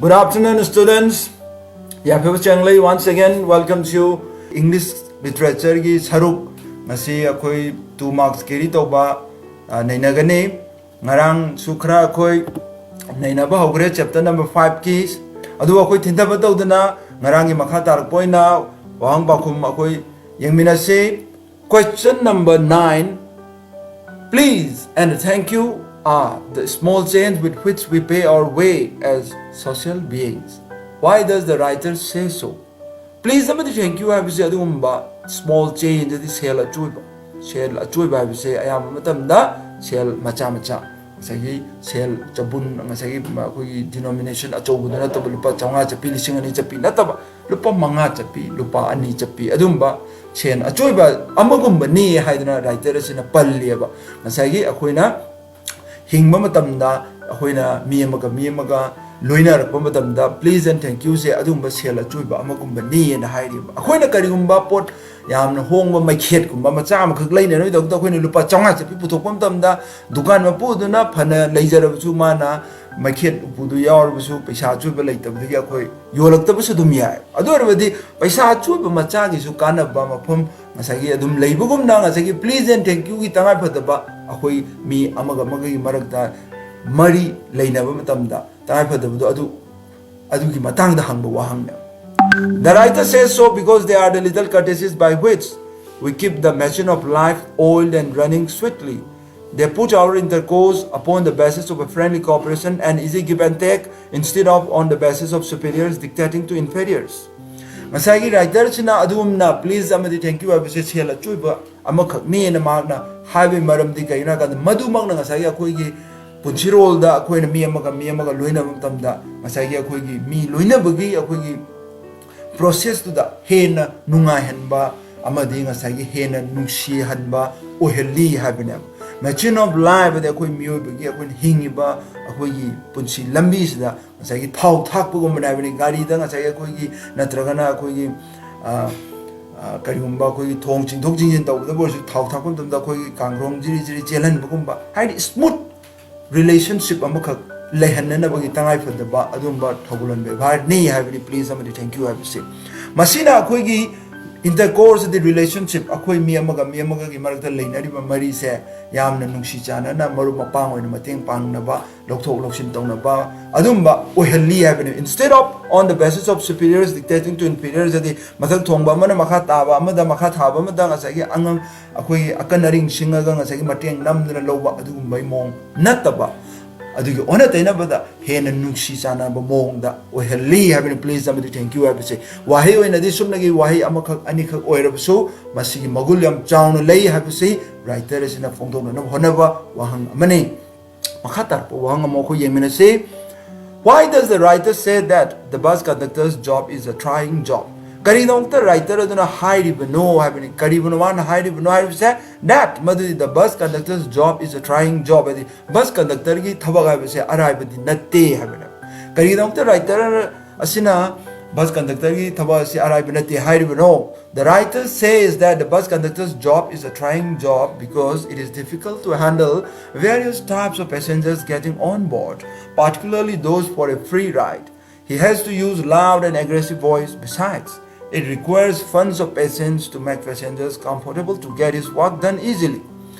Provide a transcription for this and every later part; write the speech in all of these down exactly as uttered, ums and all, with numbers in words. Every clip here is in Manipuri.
Good afternoon, students. ꯌꯥꯏꯐꯕ ꯆꯦꯡꯂꯩ, once again welcomes you. English literature ꯒꯤ ꯁꯔꯨꯛ, ꯉꯁꯤ ꯑꯩꯈꯣꯏ two marks carry ꯇꯧꯕ, ꯑ, ꯅꯩꯅꯒꯅꯤ꯫ ꯉꯔꯥꯡꯁꯨ ꯈꯔ ꯑꯩꯈꯣꯏ ꯅꯩꯅꯕ ꯍꯧꯈ꯭ꯔꯦ chapter number five ꯀꯤ꯫ ꯑꯗꯨꯕꯨ ꯑꯩꯈꯣꯏ ꯊꯤꯟꯊꯕ ꯇꯧꯗꯅ ꯉꯔꯥꯡꯒꯤ ꯃꯈꯥ ꯇꯥꯔꯛꯄ ꯑꯣꯏꯅ ꯋꯥꯍꯪ ꯄꯥꯎꯈꯨꯝ ꯑꯩꯈꯣꯏ ꯌꯦꯡꯃꯤꯟꯅꯁꯤ꯫ Question number nine. Please and thank you are the small change with which we pay our way as social beings. Why does the writer say so? Please ꯑꯃꯗꯤ thank you ꯍꯥꯏꯕꯁꯦ ꯑꯗꯨꯒꯨꯝꯕ small change ꯑꯗꯤ ꯁꯦꯜ ꯑꯆꯣꯏꯕ, ꯁꯦꯜ ꯑꯆꯣꯏꯕ ꯍꯥꯏꯕꯁꯦ ꯑꯌꯥꯝꯕ ꯃꯇꯝꯗ ꯁꯦꯜ ꯃꯆꯥ ꯃꯆꯥ, ꯉꯁꯥꯏꯒꯤ ꯁꯦꯜ ꯆꯕꯨꯟ, ꯉꯁꯥꯏꯒꯤ ꯑꯩꯈꯣꯏꯒꯤ denomination ꯑꯆꯧꯕꯗꯨ ꯅꯠꯇꯕ, ꯂꯨꯄꯥ ꯆꯥꯝꯃꯉꯥ ꯆꯠꯄꯤ, ꯂꯤꯁꯤꯡ ꯑꯅꯤ ꯆꯠꯄꯤ ꯅꯠꯇꯕ, ꯂꯨꯄꯥ ꯃꯉꯥ ꯆꯠꯄꯤ, ꯂꯨꯄꯥ ꯑꯅꯤ ꯆꯠꯄꯤ, ꯑꯗꯨꯝꯕ ꯁꯦꯟ ꯑꯆꯣꯏꯕ ꯑꯃꯒꯨꯝꯕꯅꯤ ꯍꯥꯏꯗꯅ writer ꯑꯁꯤꯅ ꯄꯜꯂꯤꯑꯕ꯫ ꯉꯁꯥꯏꯒꯤ ꯑꯩꯈꯣꯏꯅ ꯍꯤꯡꯕ ꯃꯇꯝꯗ ꯑꯩꯈꯣꯏꯅ ꯃꯤ ꯑꯃꯒ ꯃꯤ ꯑꯃꯒ ꯂꯣꯏꯅꯔꯛꯄ ꯃꯇꯝꯗ please and thank you ꯁꯦ ꯑꯗꯨꯒꯨꯝꯕ ꯁꯦꯜ ꯑꯆꯣꯏꯕ ꯑꯃꯒꯨꯝꯕꯅꯤꯅ ꯍꯥꯏꯔꯤꯕ꯫ ꯑꯩꯈꯣꯏꯅ ꯀꯔꯤꯒꯨꯝꯕ ꯄꯣꯠ ꯌꯥꯝꯅ ꯍꯣꯡꯕ ꯃꯩꯈꯦꯠꯀꯨꯝꯕ ꯃꯆꯥ ꯑꯃꯈꯛ ꯂꯩꯅꯅꯕꯒꯤꯗꯃꯛꯇ ꯑꯩꯈꯣꯏꯅ ꯂꯨꯄꯥ ꯆꯥꯝꯃꯉꯥ ꯆꯠꯄꯤ ꯄꯨꯊꯣꯛꯄ ꯃꯇꯝꯗ, ꯗꯨꯀꯥꯟ ꯃꯄꯨꯗꯨꯅ ꯐꯅ ꯂꯩꯖꯔꯕꯁꯨ, ꯃꯥꯅ ꯃꯩꯈꯦꯠ ꯎꯄꯨꯗꯨ ꯌꯥꯎꯔꯕꯁꯨ, ꯄꯩꯁꯥ ꯑꯆꯣꯏꯕ ꯂꯩꯇꯕꯗꯒꯤ ꯑꯩꯈꯣꯏ ꯌꯣꯜꯂꯛꯇꯕꯁꯨ ꯑꯗꯨꯝ ꯌꯥꯏ꯫ ꯑꯗꯨ ꯑꯣꯏꯔꯕꯗꯤ ꯄꯩꯁꯥ ꯑꯆꯣꯏꯕ ꯃꯆꯥꯒꯤꯁꯨ ꯀꯥꯟꯅꯕ ꯃꯐꯝ ꯉꯁꯥꯏꯒꯤ ꯑꯗꯨꯝ ꯂꯩꯕꯒꯨꯝꯅ, ꯉꯁꯥꯏꯒꯤ please and thank you ꯒꯤ ꯇꯉꯥꯏ ꯐꯗꯕ ꯑꯩꯈꯣꯏ ꯃꯤ ꯑꯃꯒ ꯑꯃꯒꯒꯤ ꯃꯔꯛꯇ ꯃꯔꯤ ꯂꯩꯅꯕ ꯃꯇꯝꯗ ꯇꯉꯥꯏ ꯐꯗꯕꯗꯣ ꯑꯗꯨ, ꯑꯗꯨꯒꯤ ꯃꯇꯥꯡꯗ ꯍꯪꯕ ꯋꯥꯍꯪꯅꯦ꯫ The writer says so because they are the little courtesies by which we keep the machine of life oiled and running sweetly. They put our intercourse upon the basis of a friendly cooperation and easy give and take instead of on the basis of superiors dictating to inferiors. ꯉꯁꯥꯏꯒꯤ writer ꯁꯤꯅ ꯑꯗꯨꯒꯨꯝꯅ please ꯑꯃꯗꯤ thank you ꯍꯥꯏꯕꯁꯦ ꯁꯦꯜ ꯑꯆꯣꯏꯕ ꯑꯃꯈꯛꯅꯦꯅ ꯃꯍꯥꯛꯅ ꯍꯥꯏꯕꯒꯤ ꯃꯔꯝꯗꯤ ꯀꯩꯒꯤꯅꯣ ꯍꯥꯏ ꯀꯥꯟꯗ, ꯃꯗꯨꯃꯛꯅ ꯉꯁꯥꯏꯒꯤ ꯑꯩꯈꯣꯏꯒꯤ ꯄꯨꯟꯁꯤꯔꯣꯜꯗ ꯑꯩꯈꯣꯏꯅ ꯃꯤ ꯑꯃꯒ ꯃꯤ ꯑꯃꯒ ꯂꯣꯏꯅꯕ ꯃꯇꯝꯗ ꯉꯁꯥꯏꯒꯤ ꯑꯩꯈꯣꯏꯒꯤ ꯃꯤ ꯂꯣꯏꯅꯕꯒꯤ ꯑꯩꯈꯣꯏꯒꯤ process ꯇꯨꯗ ꯍꯦꯟꯅ ꯅꯨꯡꯉꯥꯏꯍꯟꯕ ꯑꯃꯗꯤ ꯉꯁꯥꯏꯒꯤ ꯍꯦꯟꯅ ꯅꯨꯡꯁꯤꯍꯟꯕ ꯑꯣꯏꯍꯜꯂꯤ ꯍꯥꯏꯕꯅꯦꯕ꯫ Machine of life ꯑꯗꯤ ꯑꯩꯈꯣꯏ ꯃꯤꯑꯣꯏꯕꯒꯤ, ꯑꯩꯈꯣꯏꯅ ꯍꯤꯡꯉꯤꯕ ꯑꯩꯈꯣꯏꯒꯤ ꯄꯨꯟꯁꯤ ꯂꯝꯕꯤꯁꯤꯗ ꯉꯁꯥꯏꯒꯤ ꯊꯥꯎ ꯊꯥꯛꯄꯒꯨꯝꯕꯅꯦ ꯍꯥꯏꯕꯅꯤ꯫ ꯒꯥꯔꯤꯗ ꯉꯁꯥꯏꯒꯤ ꯑꯩꯈꯣꯏꯒꯤ, ꯅꯠꯇ꯭ꯔꯒꯅ ꯑꯩꯈꯣꯏꯒꯤ, ꯑ, ꯑ, ꯀꯔꯤꯒꯨꯝꯕ ꯑꯩꯈꯣꯏꯒꯤ ꯊꯣꯡ ꯆꯤꯡꯊꯣꯛ ꯆꯤꯡꯁꯤꯟ ꯇꯧꯕꯗꯕꯨ ꯑꯣꯏꯔꯁꯨ, ꯊꯥꯎ ꯊꯥꯛꯄ ꯃꯇꯝꯗ ꯑꯩꯈꯣꯏꯒꯤ ꯀꯥꯡꯈ꯭ꯔꯣꯡ ꯖꯤꯔꯤ ꯖꯤꯔꯤ ꯆꯦꯜꯍꯟꯕꯒꯨꯝꯕ, ꯍꯥꯏꯗꯤ smooth relationship ꯑꯃꯈꯛ ꯂꯩꯍꯟꯅꯅꯕꯒꯤ ꯇꯉꯥꯏꯐꯗꯕ ꯑꯗꯨꯒꯨꯝꯕ ꯊꯧꯒꯜꯂꯣꯟ ꯕꯦꯕꯥꯔꯅꯤ ꯍꯥꯏꯕꯅꯤ꯫ Please ꯑꯃꯗꯤ thank you ꯍꯥꯏꯕꯁꯤ꯫ ꯃꯁꯤꯅ ꯑꯩꯈꯣꯏꯒꯤ intercourse ꯑꯗꯤ relationship, ꯑꯩꯈꯣꯏ ꯃꯤ ꯑꯃꯒ ꯃꯤ ꯑꯃꯒꯒꯤ ꯃꯔꯛꯇ ꯂꯩꯅꯔꯤꯕ ꯃꯔꯤꯁꯦ ꯌꯥꯝꯅ ꯅꯨꯡꯁꯤ ꯆꯥꯟꯅꯅ ꯃꯔꯨꯞ ꯃꯄꯥꯡ ꯑꯣꯏꯅ ꯃꯇꯦꯡ ꯄꯥꯡꯅꯕ, ꯂꯧꯊꯣꯛ ꯂꯧꯁꯤꯟ ꯇꯧꯅꯕ ꯑꯗꯨꯝꯕ ꯑꯣꯏꯍꯜꯂꯤ ꯍꯥꯏꯕꯅꯤ꯫ Instead of on the basis of superiors dictating to inferiors, ꯍꯥꯏꯗꯤ ꯃꯊꯛ ꯊꯣꯡꯕ ꯑꯃꯅ ꯃꯈꯥ ꯇꯥꯕ ꯑꯃꯗ, ꯃꯈꯥ ꯊꯥꯕ ꯑꯃꯗ ꯉꯁꯥꯏꯒꯤ ꯑꯉꯝ ꯑꯩꯈꯣꯏꯒꯤ ꯑꯀꯟ ꯑꯔꯤꯡ ꯁꯤꯡꯉꯒ ꯉꯁꯥꯏꯒꯤ ꯃꯇꯦꯡ ꯅꯝꯗꯨꯅ ꯂꯧꯕ ꯑꯗꯨꯒꯨꯝꯕꯒꯤ ꯃꯑꯣꯡ ꯅꯠꯇꯕ, ꯑꯗꯨꯒꯤ ꯑꯣꯟꯅ ꯇꯩꯅꯕꯗ ꯍꯦꯟꯅ ꯅꯨꯡꯁꯤ ꯆꯥꯟꯅꯕ ꯃꯑꯣꯡꯗ ꯑꯣꯏꯍꯜꯂꯤ ꯍꯥꯏꯕꯅꯤ꯫ Please ꯑꯃꯗꯤ thank you ꯍꯥꯏꯕꯁꯦ ꯋꯥꯍꯩ ꯑꯣꯏꯅꯗꯤ ꯁꯨꯞꯅꯒꯤ ꯋꯥꯍꯩ ꯑꯃꯈꯛ ꯑꯅꯤꯈꯛ ꯑꯣꯏꯔꯕꯁꯨ ꯃꯁꯤꯒꯤ ꯃꯒꯨꯟ ꯌꯥꯝ ꯆꯥꯎꯅ ꯂꯩ ꯍꯥꯏꯕꯁꯤ writer ꯑꯁꯤꯅ ꯐꯣꯡꯗꯣꯛꯅꯅꯕ ꯍꯣꯠꯅꯕ ꯋꯥꯍꯪ ꯑꯃꯅꯤ꯫ ꯃꯈꯥ ꯇꯥꯔꯛꯄ ꯋꯥꯍꯪ ꯑꯃ ꯑꯩꯈꯣꯏ ꯌꯦꯡꯃꯤꯟꯅꯁꯤ꯫ Why does the writer say that the bus conductor's job is a trying job? ꯀꯔꯤꯒꯤꯗꯃꯛꯇ writer ꯑꯗꯨꯅ ꯍꯥꯏꯔꯤꯕꯅꯣ ꯍꯥꯏꯕꯅꯤ꯫ ꯀꯔꯤꯕꯨꯅꯣ ꯃꯥꯅ ꯍꯥꯏꯔꯤꯕꯅꯣ ꯍꯥꯏꯕꯁꯦ, that ꯃꯗꯨꯗꯤ the bus conductor's job is a trying job, ꯍꯥꯏꯗꯤ bus conductorꯒꯤ ꯊꯕꯛ ꯍꯥꯏꯕꯁꯦ ꯑꯔꯥꯏꯕꯗꯤ ꯅꯠꯇꯦ ꯍꯥꯏꯕꯅꯦꯕ꯫ ꯀꯔꯤꯒꯤꯗꯃꯛꯇ writer ꯑꯁꯤꯅ bus conductorꯒꯤ ꯊꯕꯛ ꯑꯁꯤ ꯑꯔꯥꯏꯕ ꯅꯠꯇꯦ ꯍꯥꯏꯔꯤꯕꯅꯣ? The writer says that the bus conductor's job is a trying job because it is difficult to handle various types of passengers getting on board, particularly those for a free ride. He has to use loud and aggressive voice. Besides, it requires funds of patience to make passengers comfortable to get his work done easily.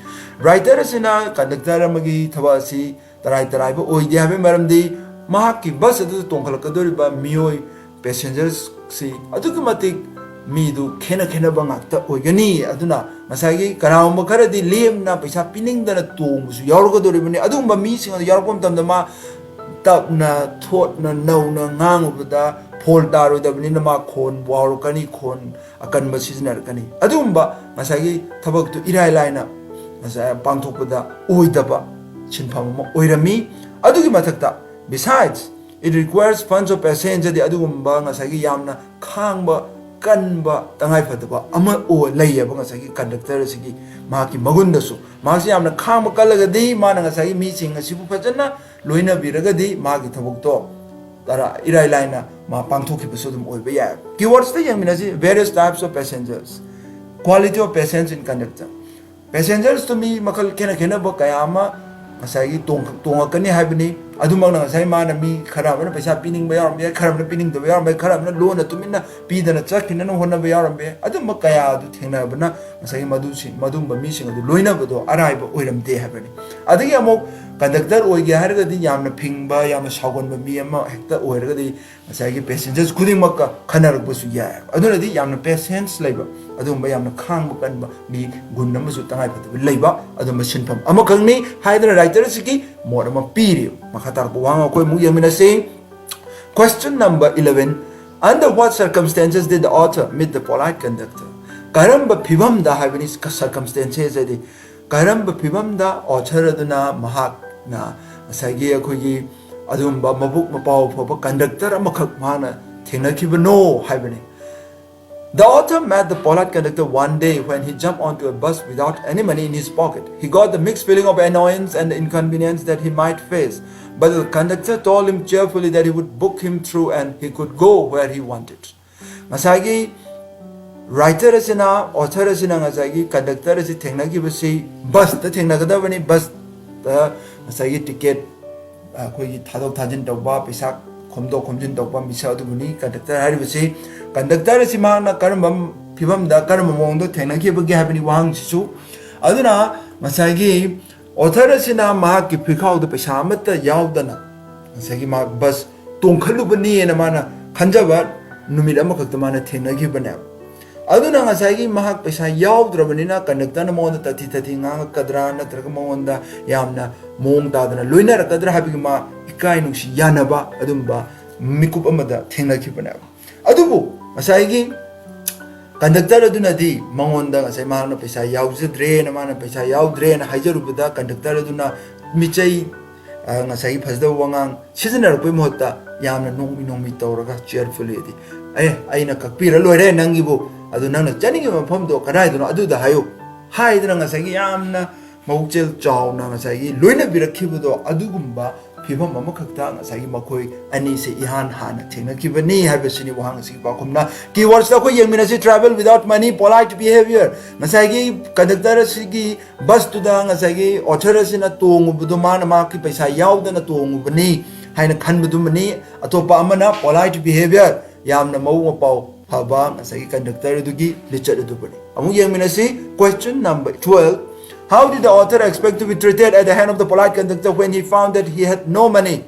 Writer ꯑꯁꯤꯅ conductor ꯑꯃꯒꯤ ꯊꯕꯛ ꯑꯁꯤ ꯇꯔꯥꯏ ꯇꯔꯥꯏꯕ ꯑꯣꯏꯗꯦ ꯍꯥꯏꯕꯒꯤ ꯃꯔꯝꯗꯤ ꯃꯍꯥꯛꯀꯤ bus ꯑꯗꯨꯗ ꯇꯣꯡꯈꯠꯂꯛꯀꯗꯧꯔꯤꯕ ꯃꯤꯑꯣꯏ, passengersꯁꯤ ꯑꯗꯨꯛꯀꯤ ꯃꯇꯤꯛ ꯃꯤꯗꯨ ꯈꯦꯠꯅ ꯈꯦꯠꯅꯕ ꯉꯥꯛꯇ ꯑꯣꯏꯒꯅꯤ꯫ ꯑꯗꯨꯅ ꯉꯁꯥꯏꯒꯤ ꯀꯅꯥꯒꯨꯝꯕ ꯈꯔꯗꯤ ꯂꯦꯝꯅ ꯄꯩꯁꯥ ꯄꯤꯅꯤꯡꯗꯅ ꯇꯣꯡꯕꯁꯨ ꯌꯥꯎꯔꯛꯀꯗꯧꯔꯤꯕꯅꯤ꯫ ꯑꯗꯨꯒꯨꯝꯕ ꯃꯤꯁꯤꯡ ꯑꯗꯨ ꯌꯥꯎꯔꯛꯄ ꯃꯇꯝꯗ ꯃꯥ ꯇꯞꯅ ꯊꯣꯠꯅ ꯅꯧꯅ ꯉꯥꯡꯉꯨꯕꯗ ꯐꯣꯜ ꯇꯥꯔꯣꯏꯗꯕꯅꯤꯅ ꯃꯥ ꯈꯣꯟ ꯋꯥꯎꯔꯛꯀꯅꯤ, ꯈꯣꯟ ꯑꯀꯟꯕ ꯁꯤꯖꯤꯟꯅꯔꯛꯀꯅꯤ꯫ ꯑꯗꯨꯒꯨꯝꯕ ꯉꯁꯥꯏꯒꯤ ꯊꯕꯛꯇꯨ ꯏꯔꯥꯏ ꯂꯥꯏꯅ ꯉꯁꯥꯏ ꯄꯥꯡꯊꯣꯛꯄꯗ ꯑꯣꯏꯗꯕ ꯁꯤꯟꯐꯝ ꯑꯃ ꯑꯣꯏꯔꯝꯃꯤ꯫ ꯑꯗꯨꯒꯤ ꯃꯊꯛꯇ, besides, it requires funds of patience, ꯍꯥꯏꯗꯤ ꯑꯗꯨꯒꯨꯝꯕ ꯉꯁꯥꯏꯒꯤ ꯌꯥꯝꯅ ꯈꯥꯡꯕ ꯀꯟꯕ ꯇꯉꯥꯏꯐꯗꯕ ꯑꯃ ꯑꯣꯏ ꯂꯩꯌꯦꯕ ꯉꯁꯥꯏꯒꯤ conductor ꯑꯁꯤꯒꯤ ꯃꯍꯥꯛꯀꯤ ꯃꯒꯨꯟꯗꯁꯨ꯫ ꯃꯍꯥꯛꯁꯤ ꯌꯥꯝꯅ ꯈꯥꯡꯕ ꯀꯜꯂꯒꯗꯤ ꯃꯥꯅ ꯉꯁꯥꯏꯒꯤ ꯃꯤꯁꯤꯡ ꯑꯁꯤꯕꯨ ꯐꯖꯅ ꯂꯣꯏꯅꯕꯤꯔꯒꯗꯤ ꯃꯥꯒꯤ ꯊꯕꯛꯇꯣ ꯇꯔꯥ-, ꯏꯔꯥꯏ ꯂꯥꯏꯅ ꯃꯥ ꯄꯥꯡꯊꯣꯛꯈꯤꯕꯁꯨ ꯑꯗꯨꯝ ꯑꯣꯏꯕ ꯌꯥꯏ꯫ Keywordsꯇ ꯌꯦꯡꯃꯤꯟꯅꯁꯤ, various types of passengers, quality of patience in conductor꯫ Passengersꯇꯨ ꯃꯤ ꯃꯈꯜ ꯈꯦꯠꯅ ꯈꯦꯠꯅꯕ ꯀꯌꯥ ꯑꯃ ꯉꯁꯥꯏꯒꯤ ꯇꯣꯡ-, ꯇꯣꯡꯉꯛꯀꯅꯤ ꯍꯥꯏꯕꯅꯤ꯫ ꯑꯗꯨꯃꯛꯅ ꯉꯁꯥꯏ ꯃꯥꯅ ꯃꯤ ꯈꯔ ꯑꯃꯅ ꯄꯩꯁꯥ ꯄꯤꯅꯤꯡꯕ ꯌꯥꯎꯔꯝꯕ ꯌꯥꯏ, ꯈꯔ ꯑꯃꯅ ꯄꯤꯅꯤꯡꯗꯕ ꯌꯥꯎꯔꯝꯕ ꯌꯥꯏ, ꯈꯔ ꯑꯃꯅ ꯂꯣꯟꯅ ꯇꯨꯃꯤꯟꯅ ꯄꯤꯗꯅ ꯆꯠꯈꯤꯅꯅ ꯍꯣꯠꯅꯕ ꯌꯥꯎꯔꯝꯕ ꯌꯥꯏ꯫ ꯑꯗꯨꯝꯕ ꯀꯌꯥ ꯑꯗꯨ ꯊꯦꯡꯅꯕꯅ ꯉꯁꯥꯏꯒꯤ ꯃꯗꯨꯁꯤ, ꯃꯗꯨꯒꯨꯝꯕ ꯃꯤꯁꯤꯡ ꯑꯗꯨ ꯂꯣꯏꯅꯕꯗꯣ ꯑꯔꯥꯏꯕ ꯑꯣꯏꯔꯝꯗꯦ ꯍꯥꯏꯕꯅꯤ꯫ ꯑꯗꯒꯤ ꯑꯃꯨꯛ ꯀꯟꯗꯛꯇꯔ ꯑꯣꯏꯒꯦ ꯍꯥꯏꯔꯒꯗꯤ ꯌꯥꯝꯅ ꯐꯤꯡꯕ, ꯌꯥꯝꯅ ꯁꯥꯎꯒꯟꯕ ꯃꯤ ꯑꯃ ꯍꯦꯛꯇ ꯑꯣꯏꯔꯒꯗꯤ ꯉꯁꯥꯏꯒꯤ ꯄꯦꯁꯦꯟꯖꯔꯁ ꯈꯨꯗꯤꯡꯃꯛꯀ ꯈꯟꯅꯔꯛꯄꯁꯨ ꯌꯥꯏ꯫ ꯑꯗꯨꯅꯗꯤ ꯌꯥꯝꯅ ꯄꯦꯁꯦꯟꯁ ꯂꯩꯕ, ꯑꯗꯨꯒꯨꯝꯕ ꯌꯥꯝꯅ ꯈꯥꯡꯕ ꯀꯟꯕ ꯃꯤ ꯒꯨꯟ ꯑꯃꯁꯨ ꯇꯉꯥꯏꯐꯗꯕ ꯂꯩꯕ ꯑꯗꯨꯝꯕ ꯁꯤꯟꯐꯝ ꯑꯃꯈꯛꯅꯤ ꯍꯥꯏꯗꯅ ꯔꯥꯏꯇꯔ ꯑꯁꯤꯒꯤ ꯃꯣꯠ ꯑꯃ ꯄꯤꯔꯤ꯫ ꯃꯈꯥ ꯇꯥꯔꯛꯄ ꯋꯥꯍꯪ ꯑꯩꯈꯣꯏ ꯑꯃꯨꯛ ꯌꯦꯡꯃꯤꯟꯅꯁꯤ꯫ Question number eleven. Under what circumstances did the author meet the polite conductor? ꯀꯔꯝꯕ ꯐꯤꯕꯝꯗ ꯍꯥꯏꯕꯅꯤ circumstances ꯍꯥꯏꯗꯤ ꯀꯔꯝꯕ ꯐꯤꯕꯝꯗ author ꯑꯗꯨꯅ ꯃꯍꯥꯛꯅ ꯉꯁꯥꯏꯒꯤ ꯑꯩꯈꯣꯏꯒꯤ ꯑꯗꯨꯒꯨꯝꯕ ꯃꯕꯨꯛ ꯃꯄꯥꯎ ꯐꯕ ꯀꯟꯗꯛꯇꯔ ꯑꯃꯈꯛ ꯃꯍꯥꯛꯅ ꯊꯦꯡꯅꯈꯤꯕꯅꯣ ꯍꯥꯏꯕꯅꯤ꯫ The author met the polite conductor one day when he jumped onto a bus without any money in his pocket. He got the mixed feeling of annoyance and the inconvenience that he might face. But the conductor told him cheerfully that he would book him through and he could go where he wanted. ꯉꯁꯥꯏꯒꯤ ꯔꯥꯏꯇꯔ ꯑꯁꯤꯅ, author ꯑꯁꯤꯅ ꯉꯁꯥꯏꯒꯤ ꯀꯟꯗꯛꯇꯔ ꯑꯁꯤ ꯊꯦꯡꯅꯈꯤꯕꯁꯤ ꯕꯁꯇ ꯊꯦꯡꯅꯒꯗꯕꯅꯤ꯫ ꯕꯁꯇ ꯉꯁꯥꯏꯒꯤ ꯇꯤꯀꯦꯠ ꯑꯩꯈꯣꯏꯒꯤ ꯊꯥꯗꯣꯛ ꯊꯥꯖꯤꯟ ꯇꯧꯕ, ꯄꯩꯁꯥ ꯈꯣꯝꯗꯣꯛ ꯈꯣꯝꯖꯤꯟ ꯇꯧꯕ ꯃꯤꯁꯛ ꯑꯗꯨꯕꯨꯅꯤ ꯀꯟꯗꯛꯇꯔ ꯍꯥꯏꯔꯤꯕꯁꯤ꯫ ꯀꯟꯗꯛꯇꯔ ꯑꯁꯤ ꯃꯍꯥꯛꯅ ꯀꯔꯝꯕ ꯐꯤꯕꯝꯗ, ꯀꯔꯝꯕ ꯃꯑꯣꯡꯗ ꯊꯦꯡꯅꯈꯤꯕꯒꯦ ꯍꯥꯏꯕꯅꯤ ꯋꯥꯍꯪꯁꯤꯁꯨ꯫ ꯑꯗꯨꯅ ꯉꯁꯥꯏꯒꯤ author ꯑꯁꯤꯅ ꯃꯍꯥꯛꯀꯤ ꯐꯤꯈꯥꯎꯗ ꯄꯩꯁꯥ ꯑꯃꯠꯇ ꯌꯥꯎꯗꯅ ꯉꯁꯥꯏꯒꯤ ꯃꯍꯥꯛ ꯕꯁ ꯇꯣꯡꯈꯠꯂꯨꯕꯅꯦꯅ ꯃꯥꯅ ꯈꯟꯖꯕ ꯅꯨꯃꯤꯠ ꯑꯃꯈꯛꯇ ꯃꯥꯅ ꯊꯦꯡꯅꯈꯤꯕꯅꯦꯕ꯫ ꯑꯗꯨꯅ ꯉꯁꯥꯏꯒꯤ ꯃꯍꯥꯛ ꯄꯩꯁꯥ ꯌꯥꯎꯗ꯭ꯔꯕꯅꯤꯅ ꯀꯟꯗꯛꯇꯔꯅ ꯃꯉꯣꯟꯗ ꯇꯊꯤ ꯇꯊꯤ ꯉꯥꯡꯉꯛꯀꯗ꯭ꯔꯥ ꯅꯠꯇ꯭ꯔꯒ ꯃꯉꯣꯟꯗ ꯌꯥꯝꯅ ꯃꯑꯣꯡ ꯇꯥꯗꯅ ꯂꯣꯏꯅꯔꯛꯀꯗ꯭ꯔꯥ ꯍꯥꯏꯕꯒꯤ ꯃꯥ ꯏꯀꯥꯏ ꯅꯨꯡꯁꯤ ꯌꯥꯅꯕ ꯑꯗꯨꯝꯕ ꯃꯤꯀꯨꯞ ꯑꯃꯗ ꯊꯦꯡꯅꯈꯤꯕꯅꯦꯕ꯫ ꯑꯗꯨꯕꯨ ꯉꯁꯥꯏꯒꯤ ꯀꯟꯗꯛꯇꯔ ꯑꯗꯨꯅꯗꯤ ꯃꯉꯣꯟꯗ ꯉꯁꯥꯏ ꯃꯍꯥꯛꯅ ꯄꯩꯁꯥ ꯌꯥꯎꯖꯗ꯭ꯔꯦꯅ, ꯃꯥꯅ ꯄꯩꯁꯥ ꯌꯥꯎꯗ꯭ꯔꯦꯅ ꯍꯥꯏꯖꯔꯨꯕꯗ ꯀꯟꯗꯛꯇꯔ ꯑꯗꯨꯅ ꯃꯤꯆꯩ, ꯑ, ꯉꯁꯥꯏꯒꯤ ꯐꯖꯗꯕ ꯋꯥꯉꯥꯡ ꯁꯤꯖꯤꯟꯅꯔꯛꯄꯩ ꯃꯍꯨꯠꯇ ꯌꯥꯝꯅ ꯅꯣꯡꯃꯤ ꯅꯣꯡꯃꯤ ꯇꯧꯔꯒ cheerfully ꯍꯥꯏꯗꯤ, "ꯑꯦ, ꯑꯩꯅ ꯀꯛꯄꯤꯔ ꯂꯣꯏꯔꯦ ꯅꯪꯒꯤꯕꯨ, ꯑꯗꯨ ꯅꯪꯅ ꯆꯠꯅꯤꯡꯉꯤꯕ ꯃꯐꯝꯗꯣ ꯀꯗꯥꯏꯗꯅꯣ ꯑꯗꯨꯗ ꯍꯥꯏꯌꯨ" ꯍꯥꯏꯗꯅ ꯉꯁꯥꯏꯒꯤ ꯌꯥꯝꯅ ꯃꯕꯨꯛꯆꯦꯜ ꯆꯥꯎꯅ ꯉꯁꯥꯏꯒꯤ ꯂꯣꯏꯅꯕꯤꯔꯛꯈꯤꯕꯗꯣ, ꯑꯗꯨꯒꯨꯝꯕ ꯐꯤꯕꯝ ꯑꯃꯈꯛꯇ ꯉꯁꯥꯏꯒꯤ ꯃꯈꯣꯏ ꯑꯅꯤꯁꯦ ꯏꯍꯥꯟ ꯍꯥꯟꯅ ꯊꯦꯡꯅꯈꯤꯕꯅꯤ ꯍꯥꯏꯕꯁꯤꯅꯤ ꯋꯥꯍꯪ ꯑꯁꯤꯒꯤ ꯄꯥꯎꯈꯨꯝꯅ꯫ Keywordsꯇ ꯑꯩꯈꯣꯏ ꯌꯦꯡꯃꯤꯟꯅꯁꯤ: travel without money, polite behavior꯫ ꯉꯁꯥꯏꯒꯤ conductor ꯑꯁꯤꯒꯤ busꯇꯨꯗ ꯉꯁꯥꯏꯒꯤ author ꯑꯁꯤꯅ ꯇꯣꯡꯉꯨꯕꯗꯣ ꯃꯥꯅ ꯃꯍꯥꯛꯀꯤ ꯄꯩꯁꯥ ꯌꯥꯎꯗꯅ ꯇꯣꯡꯉꯨꯕꯅꯤ ꯍꯥꯏꯅ ꯈꯟꯕꯗꯨꯃꯅꯤ꯫ ꯑꯇꯣꯞꯄ ꯑꯃꯅ polite behavior, ꯌꯥꯝꯅ ꯃꯕꯨꯛ ꯃꯄꯥꯎ ꯐꯕ ꯉꯁꯥꯏꯒꯤ conductor ꯑꯗꯨꯒꯤ ꯂꯤꯆꯠ ꯑꯗꯨꯕꯨꯅꯤ꯫ ꯑꯃꯨꯛ ꯌꯦꯡꯃꯤꯟꯅꯁꯤ, question number twelve: How did the author expect to be treated at the hand of the polite conductor when he found that he had no money?